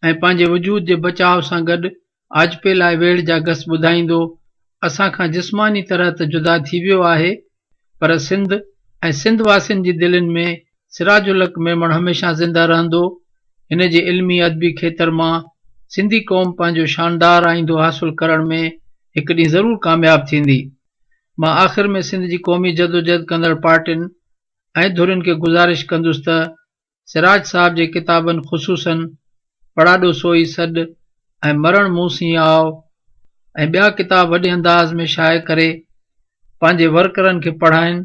۽ پنهنجي وجود جي بچاء سان گڏ آجپي لاء ويڙهه جا گس ٻڌائيندو اسان کان جسماني طرح ته جدا ٿي ويو آهي پر سنڌ ۽ سنڌ واسين جي دلين ۾ سراج الحق ميمڻ هميشه زنده رهندو. هن جي علمي ادبي کيتر مان سنڌي قوم پنهنجو شاندار آئيندو حاصل ڪرڻ ۾ هڪ ڏينهن ضرور ڪامياب ٿيندي. مان آخر ۾ سنڌ جي قومي جدوجهد ڪندڙ پارٽين ۽ ڌرين کي گذارش ڪندس ته سراج صاحب جي ڪتابن خصوصاً پڙاڏو سوئي سڏ ۽ مرڻ مون سين آء ۽ ٻيا ڪتاب وڏي انداز ۾ شايع ڪري پنهنجي ورڪرن کي پڙهائين.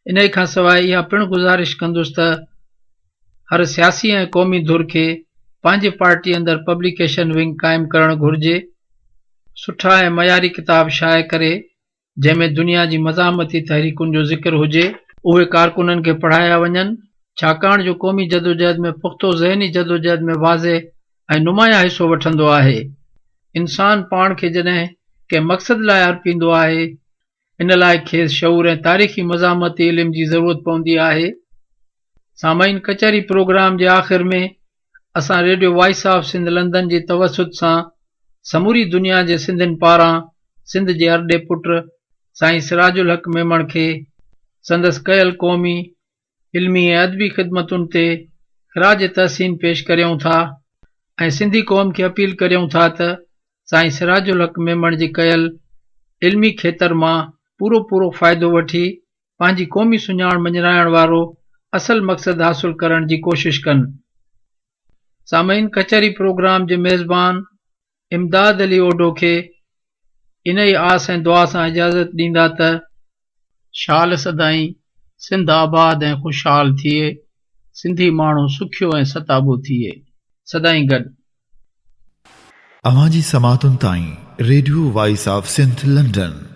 انهيء کان سواء اها پڻ گذارش ڪندس ته هر سياسي ۽ قومي ڌر کي پنهنجي پارٽي اندر پبليڪيشن ونگ قائم ڪرڻ گهرجي. سٺا ۽ معياري ڪتاب شايع ڪري جنهن ۾ دنيا جي مزاحمتي تحريڪن جو ذڪر هجي، اهي ڪارڪنن کي پڙهايا وڃن، ڇاڪاڻ جو قومي جدوجهد ۾ پختو ذهني جدوجهد ۾ واضح ۽ نمايان حصو وٺندو آهي. انسان پاڻ کي جڏهن ڪنهن مقصد لاء ارپيندو آهي، ان لاء کيس شعور ۽ تاريخي مزاحمتي علم جي ضرورت پوندي آهي. سامعين ڪچهري پروگرام جي آخر ۾ اسان radio voice of Sindh London جي توسط سان سموري دنيا جي سنڌين پاران سنڌ جي ارڏي پٽ سائين سراج الحق ميمڻ کي سندس ڪيل قومي، علمي ۽ ادبي خدمتن تي خراج تحسين پيش ڪريون ٿا ۽ سنڌي قوم کي اپيل ڪريون ٿا ته سائين سراج الحق ميمڻ جي ڪيل علمي کيتر مان پورو پورو فائدو وٺي پنهنجي قومي سڃاڻ مڃرائڻ وارو اصل مقصد حاصل ڪرڻ جي ڪوشش ڪن. سامعين ڪچهري پروگرام جي ميزبان امداد علي اوڍو کي انهيء آس ۽ دعا سان اجازت ڏيندا ته. شال سدائين سنڌ آباد ۽ خوشحال ٿئي، سنڌي ماڻهو سکيو ۽ ستابو ٿئي. سدائين گڏ. اوهان جي سماعتن تائين radio voice of Sindh London.